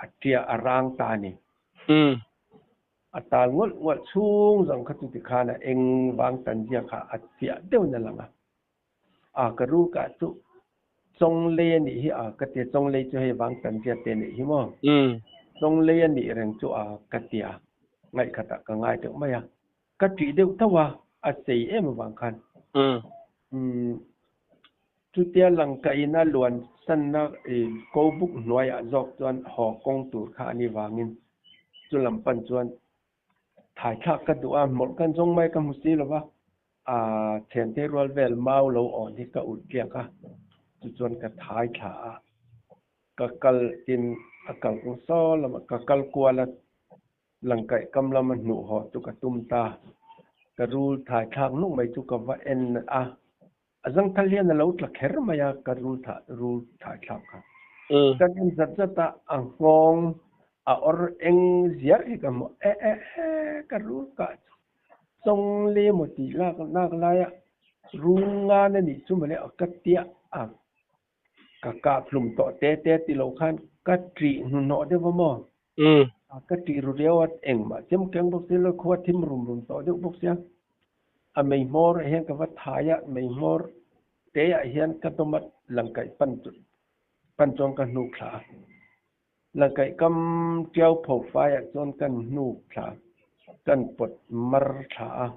a tia a rang ta a ni. A tal ngawlh ngawlh chhung zawng kha chuti khan a eng vang tan zia kha a fiah deuhin a lang a. A ka ru kah chu Chawnglei a nih hi a ka tia, Chawnglei chu hei vang tan zia te nih hi maw? Chawnglei a nih reng chu a ka tia, ngaihkhatah ka ngai deuh mai a. Ka ṭih deuh tho a, a sei em avang khan. Chutia langkaina luan sanna ko buk hnuaiah zawk chuan haw kawng tur kha a nih vangin chu lam pan chuan thaithlak ka duh a, hmawlh kan zawng mai ka hmu si lo va, a thiante rual vel mau lo awn hi ka ulh tliak a, chu chuan ka thai thla a, ka kal tin a kal kawng saw lamah ka kal kual a, Langkaih kam lama hnuh haw chu ka tum ta. Ka rul thai thlak nuk mai chu ka va en a, a zangthal hian a lo tla kher mai a, ka rul thah rul thai thlak kha. Kan en zat zat a, a nghawng a awr eng ziar hi ka hmu e e e ka rul kah chu chawng le maw tih lak nak laia rul ngan a nih chu mawle ka tiah a. Ka kah hlum tawh te te ti lo khan ka ṭih hnuhnawh deuh va maw? Ka ṭih ru riau a, engmah chem keng bawk si lo, khua thim rum rum tawh deuh bawk sia. A mei hmawr ah hian ka va thai a, mei hmawr te ah hian ka dawm a, langkaih pan pan chuan ka hnuk thla a. Langkaih kam ṭiau pho fai ah chuan kan hnuk thla, kan pawt mar thla a.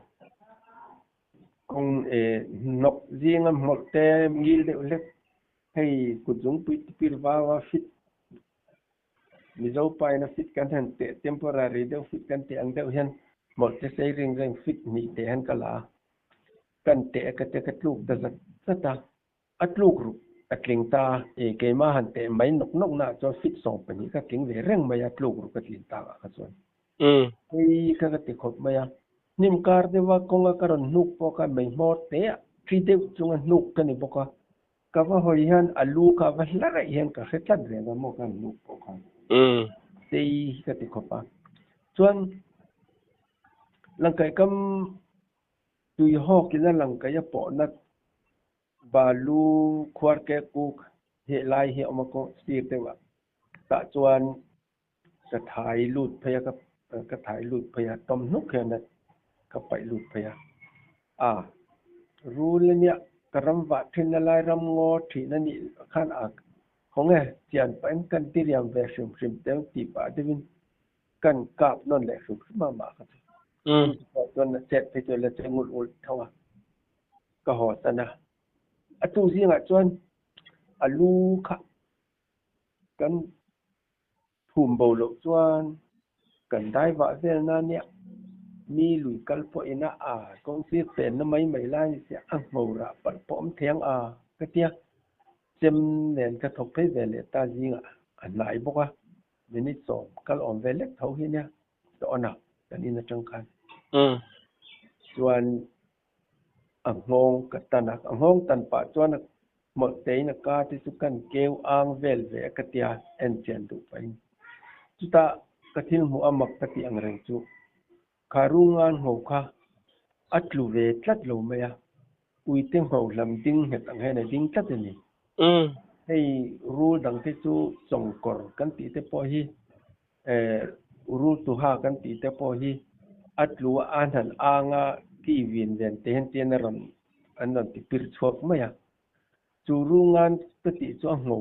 Kawng e hnawk zinga hmawlh te ngil deuh hlek hei kut zungpui tipir vau a fit Mizo pa in a fit kan han teh temporary deuh fit kan teh ang deuh hian hmawlh te sei ring reng fit hnih teh hian ka la a kan teh a ka te ka tluk ta zat zat a a tluk ruk a tling ta e keimah han teh mai nawk nawk naah chuan fit 12 ka tling ve reng mai a tluk ruk a tlin tak ah kha chuan. Hei kha ka ti khawp mai a, hnim kar deuha kawnga ka rawn hnuk pawh kha mei hmawr te ah thi deuh chunga hnuk ka ni bawk a, ka va hawi hian a lu kha a va hla raih hian ka hre tlat reng a maw ka han hnuk pawh khan tei hi ka ti khawp a. Chuan Langkaih kam tui hawkin a Langkaih a pawhna Balu khuar ke kuk helai hi a awm a kawng sir deuh ah tah chuan Ka thai lut phei a, ka thai lut phei a, tawm hnuk hian a ka paih lut phei a. A, rul ania, ka ram vah thin a lai ram ngaw thin a nih khan a khaw nge chian pahin kan tiriam ve hrim hrim teh ang tih pah deuhin kan kap nawn leh hrim hrim a mah kha chu. Chu pawh chuan a chet phei chu a la che ngulh ngulh tho a, ka haw san a. A tu zingah chuan a lu kha kan Thum bo loh chuan kan dai vah vel na nia, mi lui kal pawh ina a kawng sir pen na mai mai lai ni sia a ngho rah palh pawh awm thei ang a ka tia. Chem nen ka thawk phei ve leh ta zingah a hnai bawk a, minute 10 kal awm ve lek tho hi nia ka on a kan in atang khan. Chuan. A nghawng ka tan a, a nghawng tan pah chuan a hmawlh tein a ka te chu kan keu ang vel ve a ka tia en chian duh pahin. Chutah ka thil hmuh a mak ka tih ang reng chu kha rungan ngho kha a tlu ve tlat lo mai a, uite ngho hlam ding nghet ang hian a ding tlat a ni. Hei rul dang te chu chawngkawr kan tih te pawh hi rul tuha kan tih te pawh hi a tlu a an han ang a ki vin ven te hian tian a rawn an rawn ti pir chhuak mai a. Chu rungan ka tih chu a ngho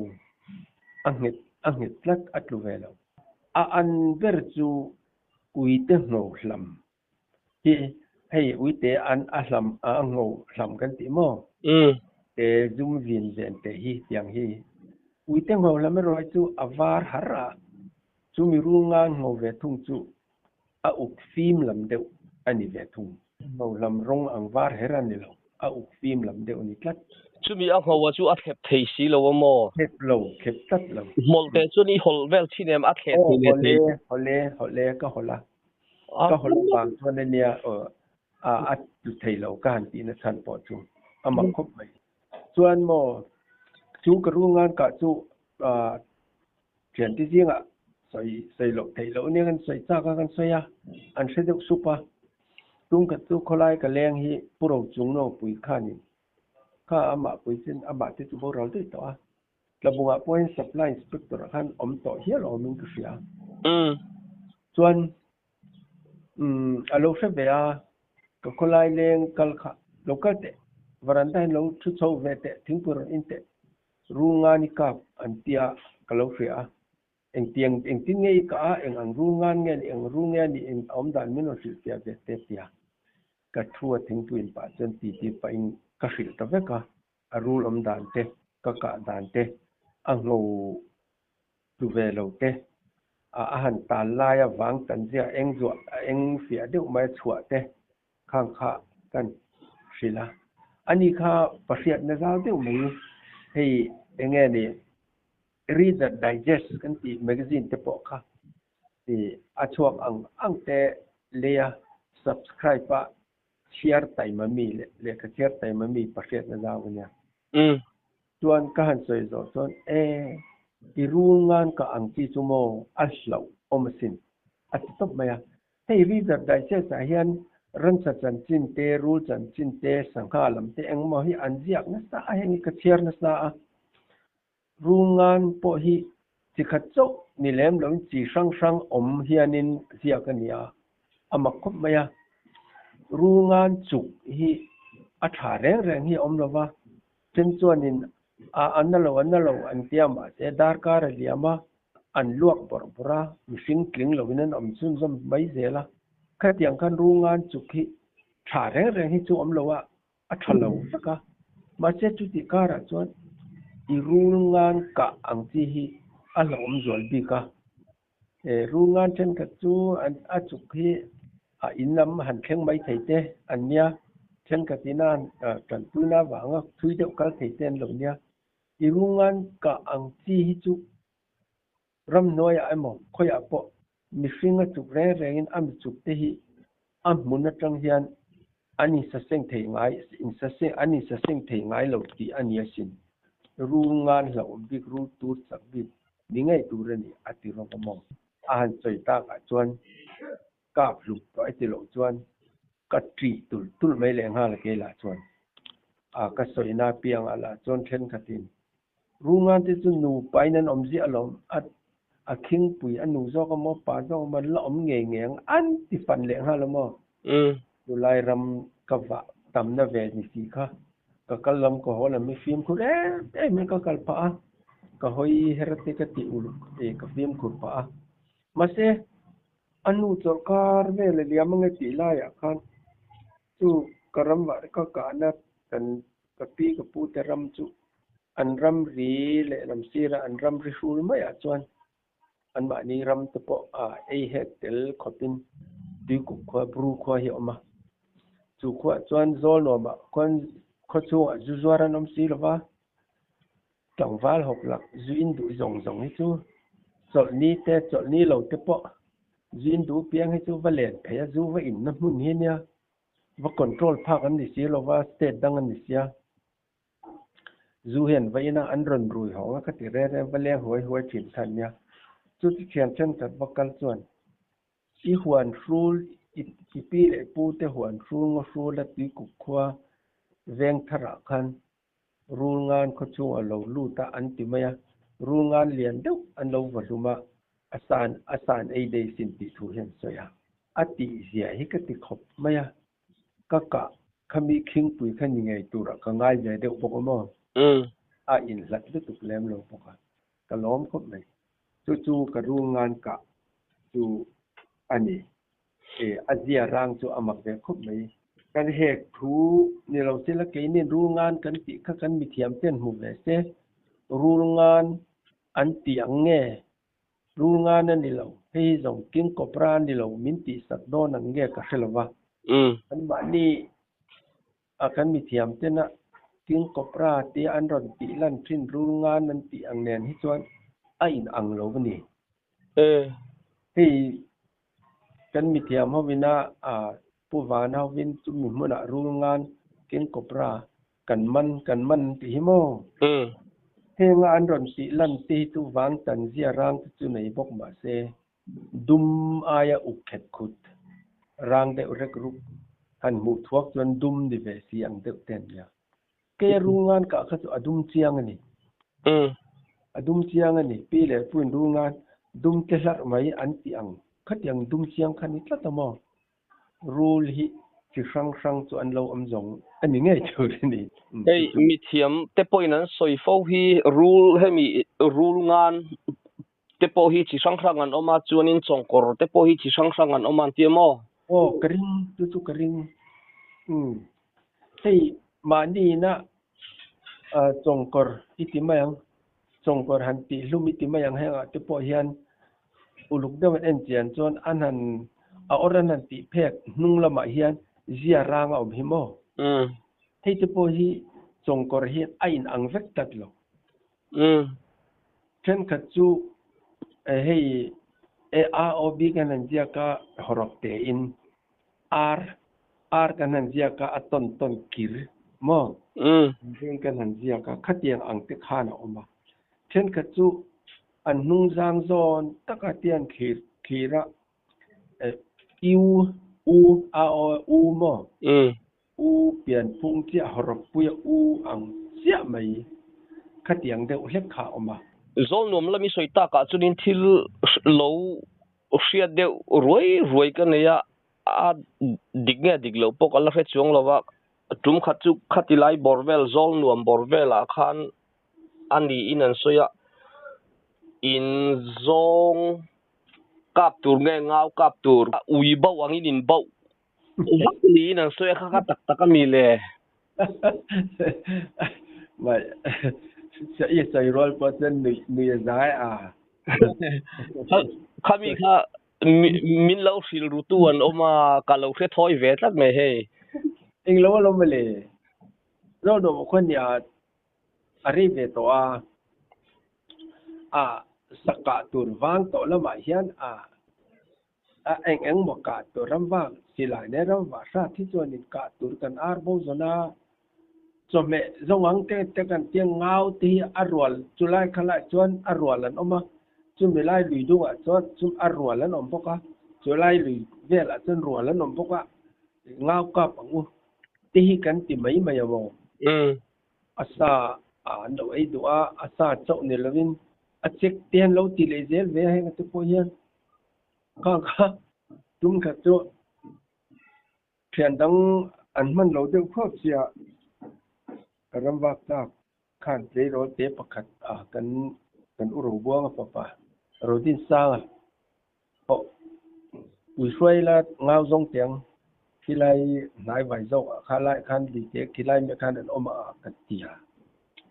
a nghet a nghet tlat a tlu ve lo. A an ber chu uite ngho hlam hi hei uite an a hlam a ngho hlam kan tih maw? Te zum vin ven te hi tiang hi uite ngho hlam erawh hi chu a var har a, chumi rungan ngho ve thung chu a uk fim lam deuh a ni ve thung. Ngho hlam rawng ang var her a ni lo, a uk fim lam deuh a ni tlat. Chumi a ngho a chu a thlep thei si lo a maw? Thlep lo, thlep tlat lo. Hmawlh teh chuan i hawlh vel thin em? A thleh thei leh thei. Aw, hawlh e, hawlh e, hawlh e, ka hawlh a. Ka hawlh avang chuan a nia aw, a tlu thei lo ka han tihna chhan pawh chu a mak khawp mai. Chuan maw, chu ka rungan kah chu thiante zingah sawi sawi loh theih loh nia kan sawi chak a kan sawi a, an hre deuh sup a. Tum khat chu khawlai ka leng hi Pu Rochung Nopui khanin kha amah pui chin amah te chu boral daih tawh a. Tlabungah pawhin Supply Inspector ah khan awm tawh hial awmin ka hria. Chuan a lo hre ve a, ka khawlai leng kal kha lo kal teh, varanda hian lo thu chho ve teh, thingpui rawn in teh, Rulngan i kap an tia ka lo hria a, engtiang engtin nge i kah a, eng ang rulngan nge ni, eng rul nge a nih, eng awm dan min rawn hrilh fiah ve te tia ka thu a thingpui in pah chuan ti ti pahin ka hrilh ta vek a, a rul awm dan te, ka kah dan te, a ngho tlu ve lo te, a a han tal lai a vang tan zia eng zuah a eng fiah deuh mai a chhuah te khang kha kan hrilh a. Ani kha pahriatna zau deuh mai hei eng nge ni Reader Digest kan tih magazine te pawh kha a chhuak ang ang te leia subscribe a chhiar taima mi leh lehkha chhiar taima mi pahriatna zau a nia. Chuan ka han sawi zawh chuan e i rul ngan ka ang chi chu maw a hlauh awm asin a ti tawp mai a. Hei Reader Digest ah hian ransa chanchin te, rul chanchin te, sangha lam te engmaw hi an ziak nasa a, heng hi ka chhiar nasa a. Rul ngan pawh hi chi khat chauh ni lem loin chi hrang hrang awm hianin ziak a ni a, a mak khawp mai a. Rul ngan chuk hi a tha reng reng hi a awm lo va, then chuanin a a na lo a na lo an tia mahse darkar a liam a, an luak bawrh bawrh a, mihring tling loin an awm chhunzawm mai zel a. Khatiang khan rul ngan chuk hi tha reng reng hi chu awm lo a, a tha lo vek a, mahse chutih karah chuan i rul ngan kah ang chi hi a hlauhawm zual bik a, he rul ngan thenkhat chu an a chuk hi a in lam han thleng mai thei te an nia, thenkhat ina tanpuina avanga thui deuh kal thei te an lo nia, i rul ngan kah ang chi hi chu Ramhnuaiah emaw khawiah pawh mihring a chuk reng rengin a mi chuk te hi a hmun atang hian an insaseng thei ngai insaseng an insaseng thei ngai lo tih a ni asin. Rul ngan hlauhawm bik rul tur chak bik ni ngei tur a ni a ti rawk a maw? A han sawi takah chuan kap hlum tawh e ti loh chuan ka ṭih tulh tulh mai leh nghal a keilah chuan a ka sawina piangah lah chuan thenkhatin Rungan te chu nupa in an awm ziah alawm, a a khingpui a nu zawk a maw, pa zawk a maw, an la awm ngei ngei ang an ti fan leh nghal a maw. Chulai ram ka vah tamna ve ni si kha, ka kal lam ka haw lam hi fimkhur em em in ka kal phah a, ka hawi her te ka tih uluk e ka fimkhur phah a. Mahse, a nu chawlhkar vel a liam ange tih laiah khan chu ka ram vah ka kahna kan Ka pi ka pu te ram chu an ramri leh lam sira an ramri hrul maiah chuan anmahni ram te pawh a ei hek tel khawpin Tuikuk khua Bru khua hi a awm a. Chu khuaah chuan zawl nuamah khuan khaw chhungah zu zuar an awm si lova, tlangval hawk lak zu in duh zawng zawng hi chu chawlhni te chawlhni lo te pawh zu in duh piang hi chu va len phei a, zu va inna hmun hi ania. Va control phak an ni si lova, state dang an ni sia. Zu hian va ina an rawn rui hawng a ka ti reng reng, va leng huai huai thin kha an nia. Chu chu thian thenkhat va kal chuan i huan hrul, i pi leh pu te huan hrul ngaw hrul a tui kuk khua veng tharah khan rul ngan khaw chungah lo lut a an ti mai a, rul ngan lian deuh an lo va hlum a, a san a san ei dei sin tih thu hian sawi a. A tih zia hi ka ti khawp mai a, ka kah khami khingpui kha ni ngei turah ka ngai ve deuh bawk a maw? A inhlat lutuk lem lo bawk a, ka lawm khawp mai. Chu chu ka rul ngan kah chu a ni. E, a zia rang chu a mak ve khawp mai. Kan hek thu ni lo sela keinin rul ngan kan tih kha kan mithiam ten hmu ve se, rul ngan an ti ang nge? Rul ngan a ni lo, hei hi zawng King Cobra a ni lo min tihsak dawn ang nge ka hre lo va. Anmahni a kan mithiam tena King Cobra tia an rawn tih lan thin rul ngan an tih ang nen hi chuan a inang lo a ni. Hei kan mithiam hovina Pu Vana hovin chumi hmunah rul ngan King Cobra kan man kan man an tih hi maw? Henga an rawn tih lan te hi chu vang tan zia rang te chu nei bawk mah se dum aia uk khet khut rang deuh rek ruk han hmuh thuak chuan dum ni ve si ang deuh te an nia. Keia rul ngan kah kha chu a dum chiang a ni. A dum chiang a ni. Pi leh Puin rul ngan dum te hlarh mai an tih ang khatiang dum chiang kha ni tlat a maw? Rul hi chi hrang hrang chu an lo awm zawng a ni ngei tur a ni. Hei mithiam te pawhin an sawi fo hi rul hemi rul ngan te pawh hi chi hrang hrang an awm a, chuanin chawngkawr te pawh hi chi hrang hrang an awm a an ti a maw? Aw ka ring, chu chu ka ring. Umm hei mahni ina chawngkawr i ti mai ang, chawngkawr han tih hlum i ti mai ang hengah te pawh hian uluk deuh an en chian chuan an han a awr an han tih phek hnung lamah hian zia rang a awm hi maw? Hei te pawh hi chawngkawr hi a inang vek tlat lo. Thenkhat chu hei A O B kan han ziak a hawrawk tein R R kan han ziak a a tawn tawn kir maw? Veng kan han ziak a khatiang ang te khan a awm a. Thenkhat chu an hnung zang zawn taka te an thlir thlir a U U A O U maw? U pianphung chiah hawrawppuia U ang chiah mai khatiang deuh hlek kha a awm a. Zawlnuam lami sawi takah chuanin thil lo hriat deuh ruai ruai ka nei a, a dik nge dik loh pawh ka la hre chuang lo va, tum khat chu khati lai bawr vel Zawlnuam bawr velah khan a niin an sawi a, in zawng kap tur nge ngau kap tur ui bauh angin in bauh Vak niin an sawi a kha kha tak tak a mi le. Mai i sawi rual pawh chuan nui nui a zai a. Khami kha min lo hrilh ru tu an awm a, ka lo hre thawi ve tlat mai hei. Eng lo a lawm le. Zo nuam khaw nia a rei ve tawh a. A sakah tur vang tawh lamah hian a A eng eng maw kah tur ram vak silai nen ram vah hrat hi chuanin kah tur kan ar bo zawn a, chawhmeh zawng ang te te kan tia ngau te hi a rual chulai khalai chuan a rual an awm a, chumi lai lui dungah chuan chum a rual an awm bawk a, chulai lui velah chuan rual an awm bawk a, ngau kap ang u te hi kan ti mai mai a maw? A sa an lo ei duh a, a sa chauh ni lovin a chek te an lo ti leh zel ve a heng te pawh hian. Kha kha tum khat chu thian dang an hman lo deuh khawp sia ram vak tlak khan tleirawl te pakhat a kan kan u Robuanga fapa Rodinsanga pawh ui hruai la ngau zawng tiang khilai hnai vai zawk ah kha lai khan lui te khilai meh khan an awm a kan ti a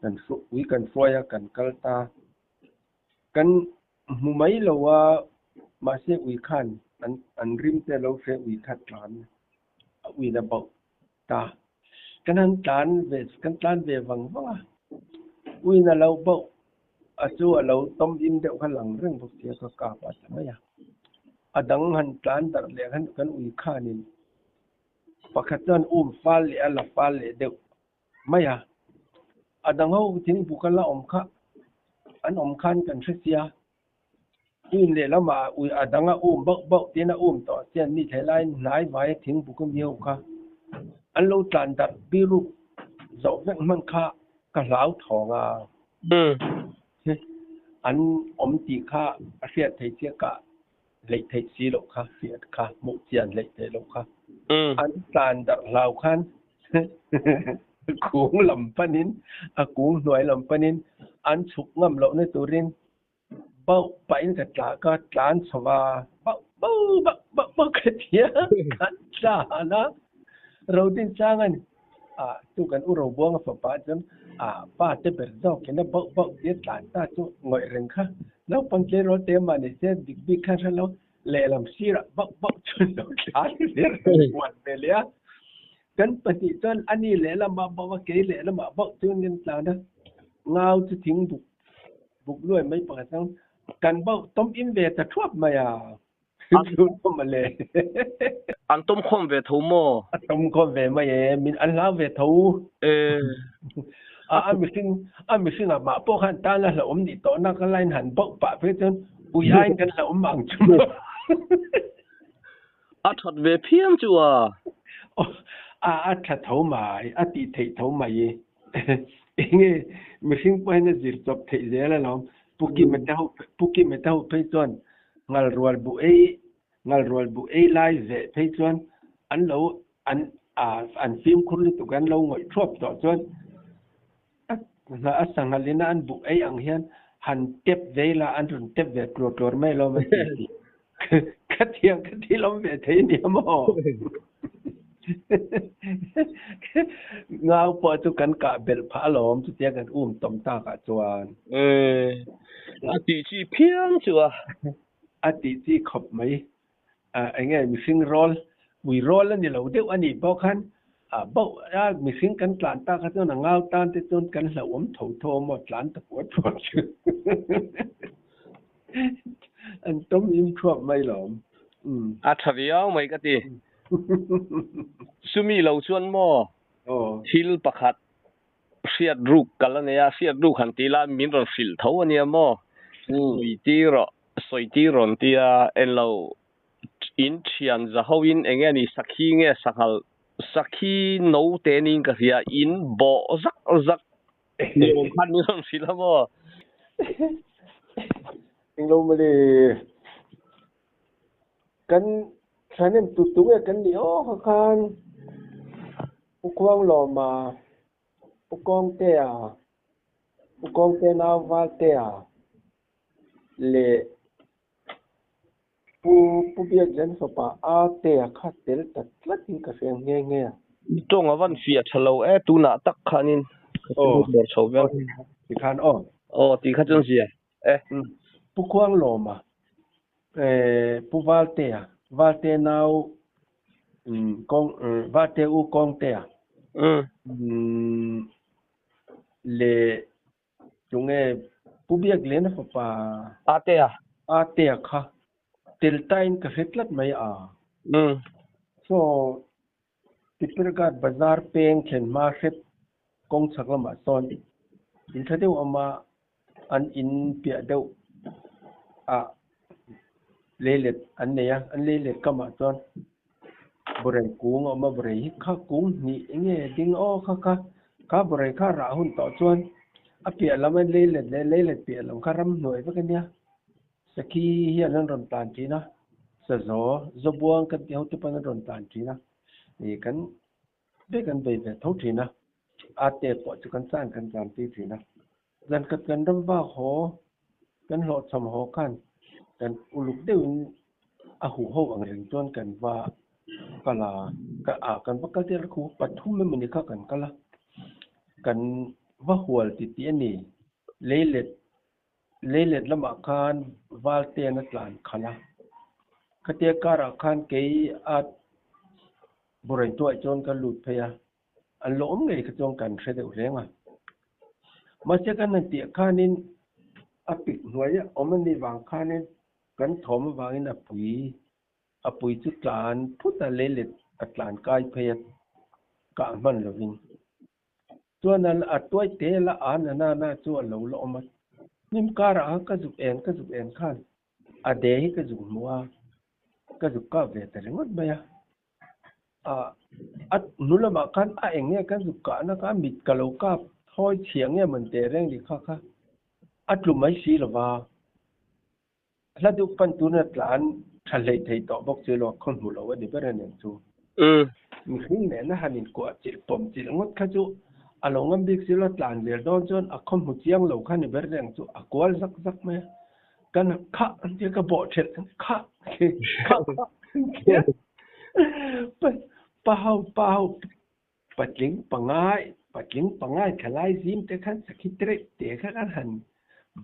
kan ui kan hruai a kan kal ta kan Hmu mai lo a, mahse ui khan an an rim te lo hre ui kha tlan a ui na bauh ta. Kan han tlan ve kan tlan ve vang vang a, ui na lo bauh a chu a lo tawm im deuh kha lang reng bawk sia ka kap a ta mai a. A dang han tlan darh leh khan kan ui khanin. Pakhat chuan um fal leh a la fal leh deuh mai a. A dang ho thingbuka la awm kha an awm khan kan hre sia. Um lehlamah ui a dang a um bauh bauh tiin a um tawh chian mi thei laiin hnai vaia thingbuka mi ho kha an lo tlan darh biruk zoh vek hman kha ka hlau thawng a. An awm tih kha a hriat thei chiah ka hleih theih si loh kha, hriat kha, hmuh chian hleih theih loh kha. An tlan darh hlau khan kung lam panin, a kung hnuai lam panin an chhuk ngam lohna turin bauh pahin ka tla ka tlan chho a, bauh bauh bauh bauh bauh ka ti a, kan tlan a. Rodin Changan ah chu kan u Robuanga fapa chuan ah pa te ber zawkin a bauh bauh tia tlan ta chu ngawih reng kha naupang tleirawl te mah ni se dik bik khan hre lo lehlam sirah bauh bauh chuan lo tlan ber huan ve leh a. Kan pahnih chuan ani lehlamah bauh a kei lehlamah bauh chuan kan tlan a, ngau chu thing buk buk luai mai pakhat chuan kan bauh tawm in ve ta thuap mai a. An tawm khawm ve tho maw? A tawm khawm ve mai e, min an hlau ve tho. A a mihring a mihring ah mah pawh khan tan a hlauhawm nih tawh nak a line han bauh pah phei chuan ui aiin kan hlauhawm ang chu maw. A that ve phian chu a. A a tha tho mai, a tih theih tho mai e. Enge mihring pawh hian a zir chawp theih zel alawm. Pu Kim a te ho Pu Kim a te ho phei chuan Ngalrual buh ei Ngalrual buh ei lai veh phei chuan an lo an an fimkhur lutuk an lo ngawih thuap tawh chuan a a sanghal ina an buh ei ang hian han tep ve ila an rawn tep ve tluar tluar mai alawm an ti tih ka thiam ka thil awm ve thei ania maw? Ngau pawh chu kan kah belh phah alawm chutia kan um tawm takah chuan. A tih chi phian chu a. A tih chi khawp mai. Eng nge mihring rawl, ui rawl a ni lo deuh a nih pawh khan bauh a mihring kan tlan tak kha chuan a ngau tan te chuan kan hlauhawm tho tho a maw tlan ta puat puat chu. An tawm im thuap mai lawm. A tha viau mai ka ti. Chumi lo chuan maw thil pakhat hriat ruk kal a nei a, hriat ruk han ti la min rawn hrilh tho a nia maw? Sawi tir rawh, sawi tir rawn ti a, en lo in thian za ho in eng nge ni sakhi nge sanghal sakhi no te niin ka hria in bawh zak zak ni awm khan min rawn hrilh a maw? Englo mawle. Kan thahnem tu tu nge kan nih aw kha khan Pu Khuanglawma, Pu Kawngtea, Pu Kawngte nau Valtea leh Pu Pu Biakzan fapa Atea kha tel ta tlatin ka hria nghe nghe a. Tawng a van fiah tha lo e tunah tak khanin ka bawr chho vel. Tikhan aw. Aw ti kha chuan zia e. Pu Khuanglawma Pu Valtea, Valte nau kawng Valte u Kawngtea leh tunge Pu Biakliana fapa Atea Atea kha tel tain ka hre tlat mai a. So Tipperghat bazar peng thlen hma hrep kawng chhak lamah sawn in tha deuh awm a, an in piah deuh ah leilet an nei a, an leilet kamah chuan bawrei kung a awm a, bawrei hi kha kung hnih eng nge ding aw kha kha, kha bawrei kha rah hun tawh chuan a piah lam a leilet leh leilet piah lam kha ramhnuai vek a nia. Sakhi hian an rawn tlan thin a, sazaw, zawbuang kan tih ho te pawn an rawn tlan thin a, ih kan vek an bei ve tho thin a, a te pawh chu kan chan kan tlan tir thin a. Zan khat kan ram vak haw, kan hlawhchham haw khan kan uluk deuhin a huh ho ang reng chuan kan va kal a, ah kan va kal tir a khu pathum emaw ni kha kan kal a, kan va hual titih a ni, leilet Leilet lamah khan Valtean a tlan khalh a, khatia karah khan kei a Burai tuaih chuan ka lut phei a, an lo awm ngei kha chuan kan hre deuh reng a. Mahse kan han tih khanin a pik hnuai awm a nih vang khanin kan thawm avangin a pui a pui chu tlan phut a, leilet A tlan kai phei a kah hman lovin. Chuan a a tuai te la a na na na chu a lo la awm a. Hnim karah khan ka zuk en ka zuk en khan a de hi ka zuk hmu a, ka zuk kap ve ta ringawt mai a. Ah a hnu lamah khan a eng nge kan zuk kahna kha mit ka lo kap thawi chhia nge mawn teh reng ni kha kha a tlu mai si lova. Hla deuh pan tuna tlan tha hleih thei tawh bawk chu erawh khaw hmu lo a ni ber a nen chu. Mihring nena han inkuah chilh pawm chilh ngawt kha chu a lo ngam bik si lo, tlan zel dawn chuan a khaw hmu chiang lo kha ni ber reng chu a kual zak zak mai a. Kan khah an tia ka bawh thelh khah khah khah an tia pa ho pa ho Patling pangai, patling pangai thalai zim te khan sakhi tereuh te kha kan han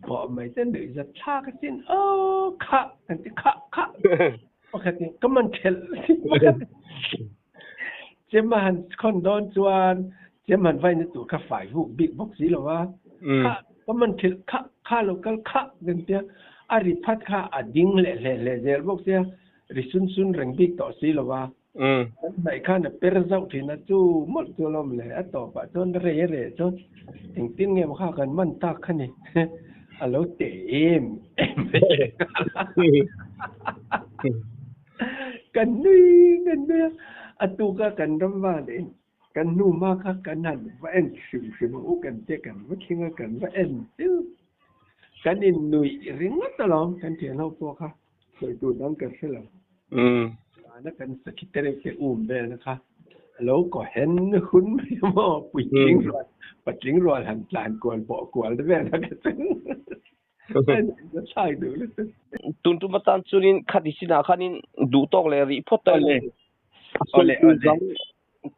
bawh mai te nuih zat thlak a chin aw khah kan ti khah khah pakhat in ka man thelh pakhat chem a han khawn dawn chuan chem han vaina tur kha fai vuk bik bawk si lo a khah ka man thelh khah kha lo kal khah kan tia a ri phat kha a ding leh hleh hleh zel bawk sia ri sun sun reng bik tawh si lo a. Kan hnaih khan a per zauh thin a, chu mawlh chu alawm le, a tawpah chuan rei a reh chuan engtin nge maw kha kan man tak kha ni, a lo teh em em mai leh nghal a. Kan nui kan nui a, a tuka kan ram van in kan hnu hma kha kan han va en hrim hrim ang u kan che kan va thleng a kan va en chu kan innuih ringawt alawm kan thian ho pawh kha. Sawi tur dang ka hre lo. Tana kan sakhi tereuh te um velna kha a lo kaw hen hun mai a maw? Puitling rual, patling rual han tlan kual bawh kual te velna kha chu a thlak duh lutuk. Tun tum atan chuanin khati chinah khanin duh tawk leh rih phawt ta ila. Awle, awle. Dang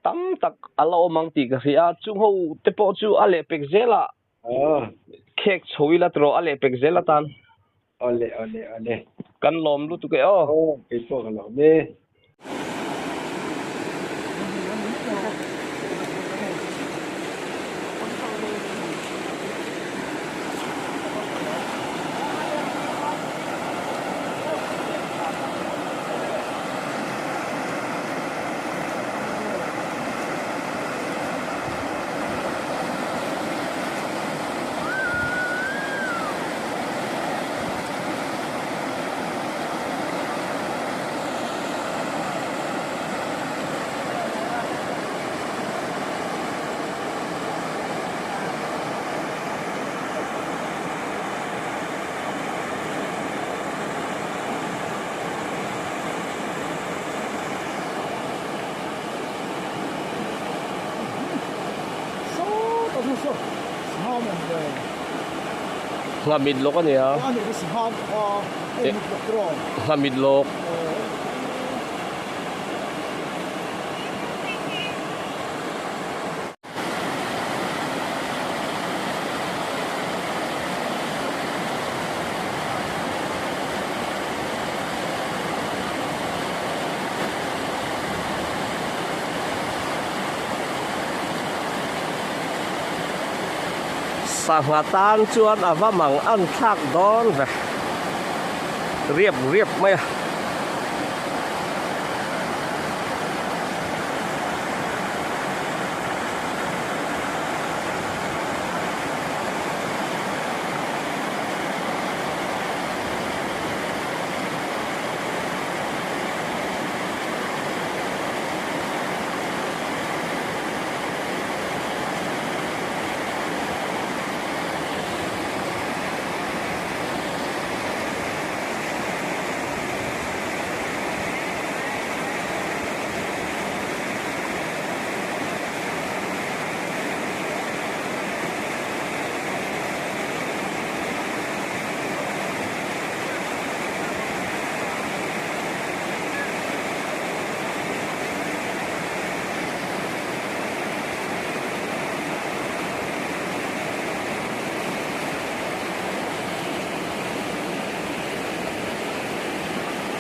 tam tak a la awm ang tih ka hria a, chung ho te pawh chu a lehpek zelah Khek chho ila tawh a lehpek zel atan. Awle awle awle. Kan lawm lutuk e aw. Aw kei pawh ka lawm e. Nghamit lawk a nia. Nghamit lawk. Sangha tan chuan a va mang an thlak dawn ve riap riap mai a.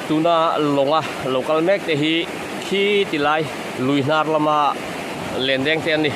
Tuna lawnga lo kal mek te hi khi ti lai lui hnar lama len deng te an ni.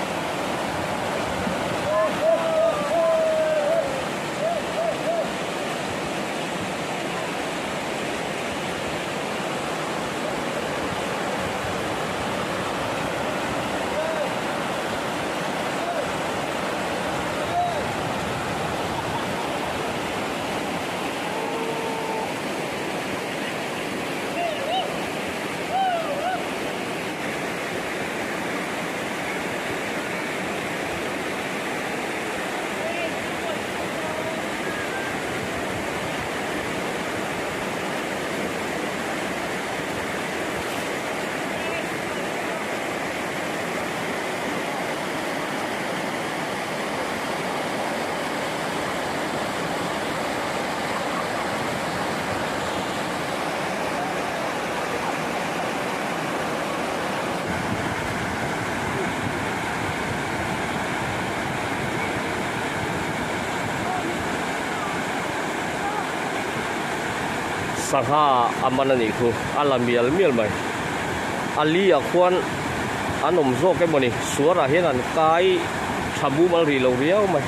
Sangha a man a nih khu a la mial mial mai. A li ah khuan an awm zawk emaw ni suar ah hian an kai tha mumal rih lo riau mai.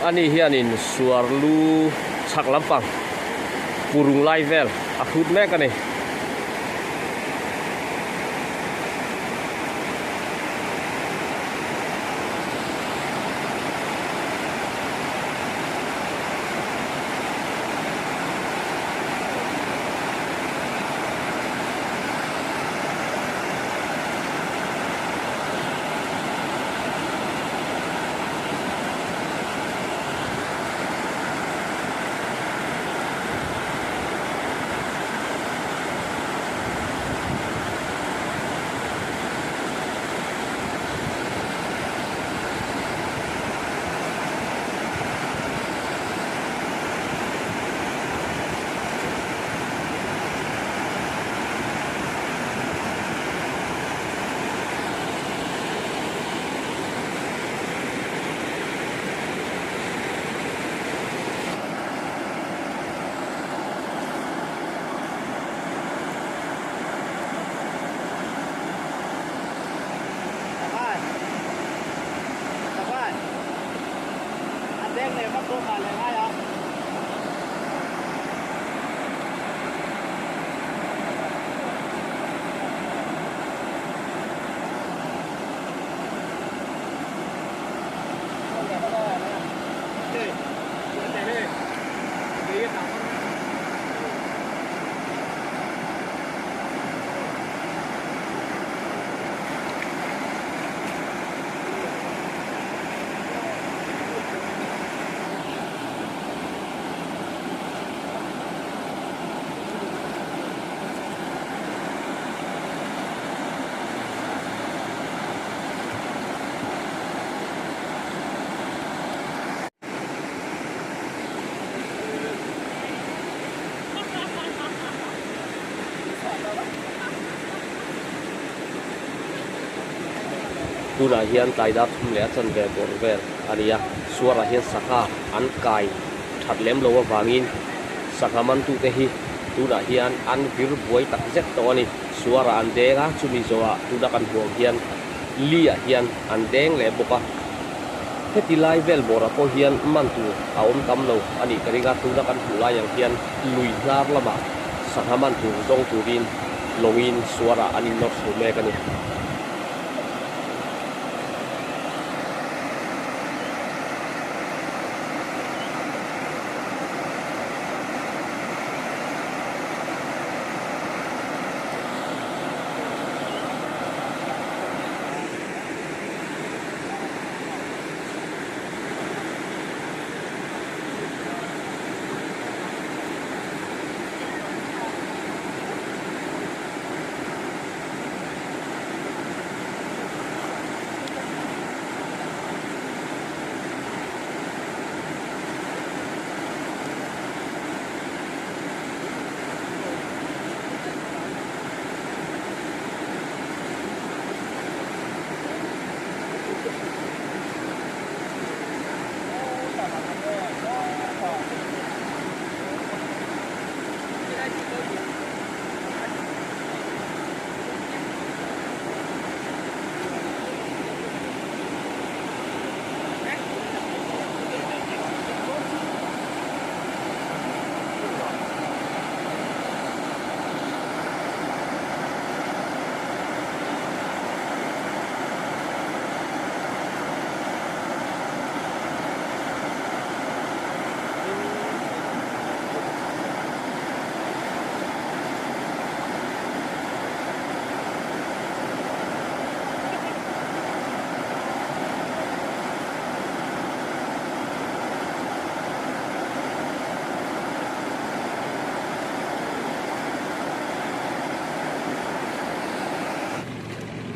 Ani hianin suar lu chhak lampang purung lai vel a hrut mek a ni. Tunah hian tlai dar thum leh a chanve bawrh vel a ni a, suarah hian sangha an kai that lem lo avangin sangha mantute hi tunah hian an vir buai tak zet tawh a ni. Suarah an deng a, chumi zawhah tuna kan hmuh ang hian li ah hian an deng leh bawk a. Heti lai vel bawrah pawh hian man tur a awm tam lo a nih ka ring a, tuna kan hmuh lai ang hian lui hnar lamah sangha man tur zawng turin lawngin suarah an innawr chho mek a ni.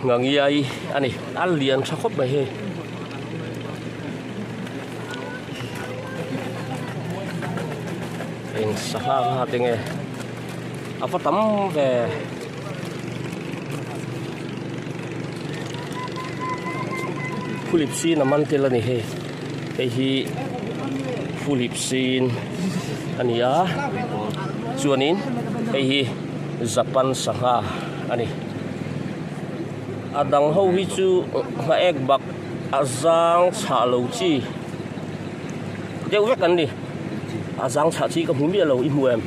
Ngangiai a ni a lian tha khawp mai hei. Eng sangha ngha te nge a va tam ve. Phulip sin a man tel a ni hei hei hi phulip sin a ni a chuanin hei hi Japan sangha a ni a dang ho hi chu nghaek bak a zang chhah lo chi deuh vek an ni a zang chhah chi ka hmu miah lo i hmu em.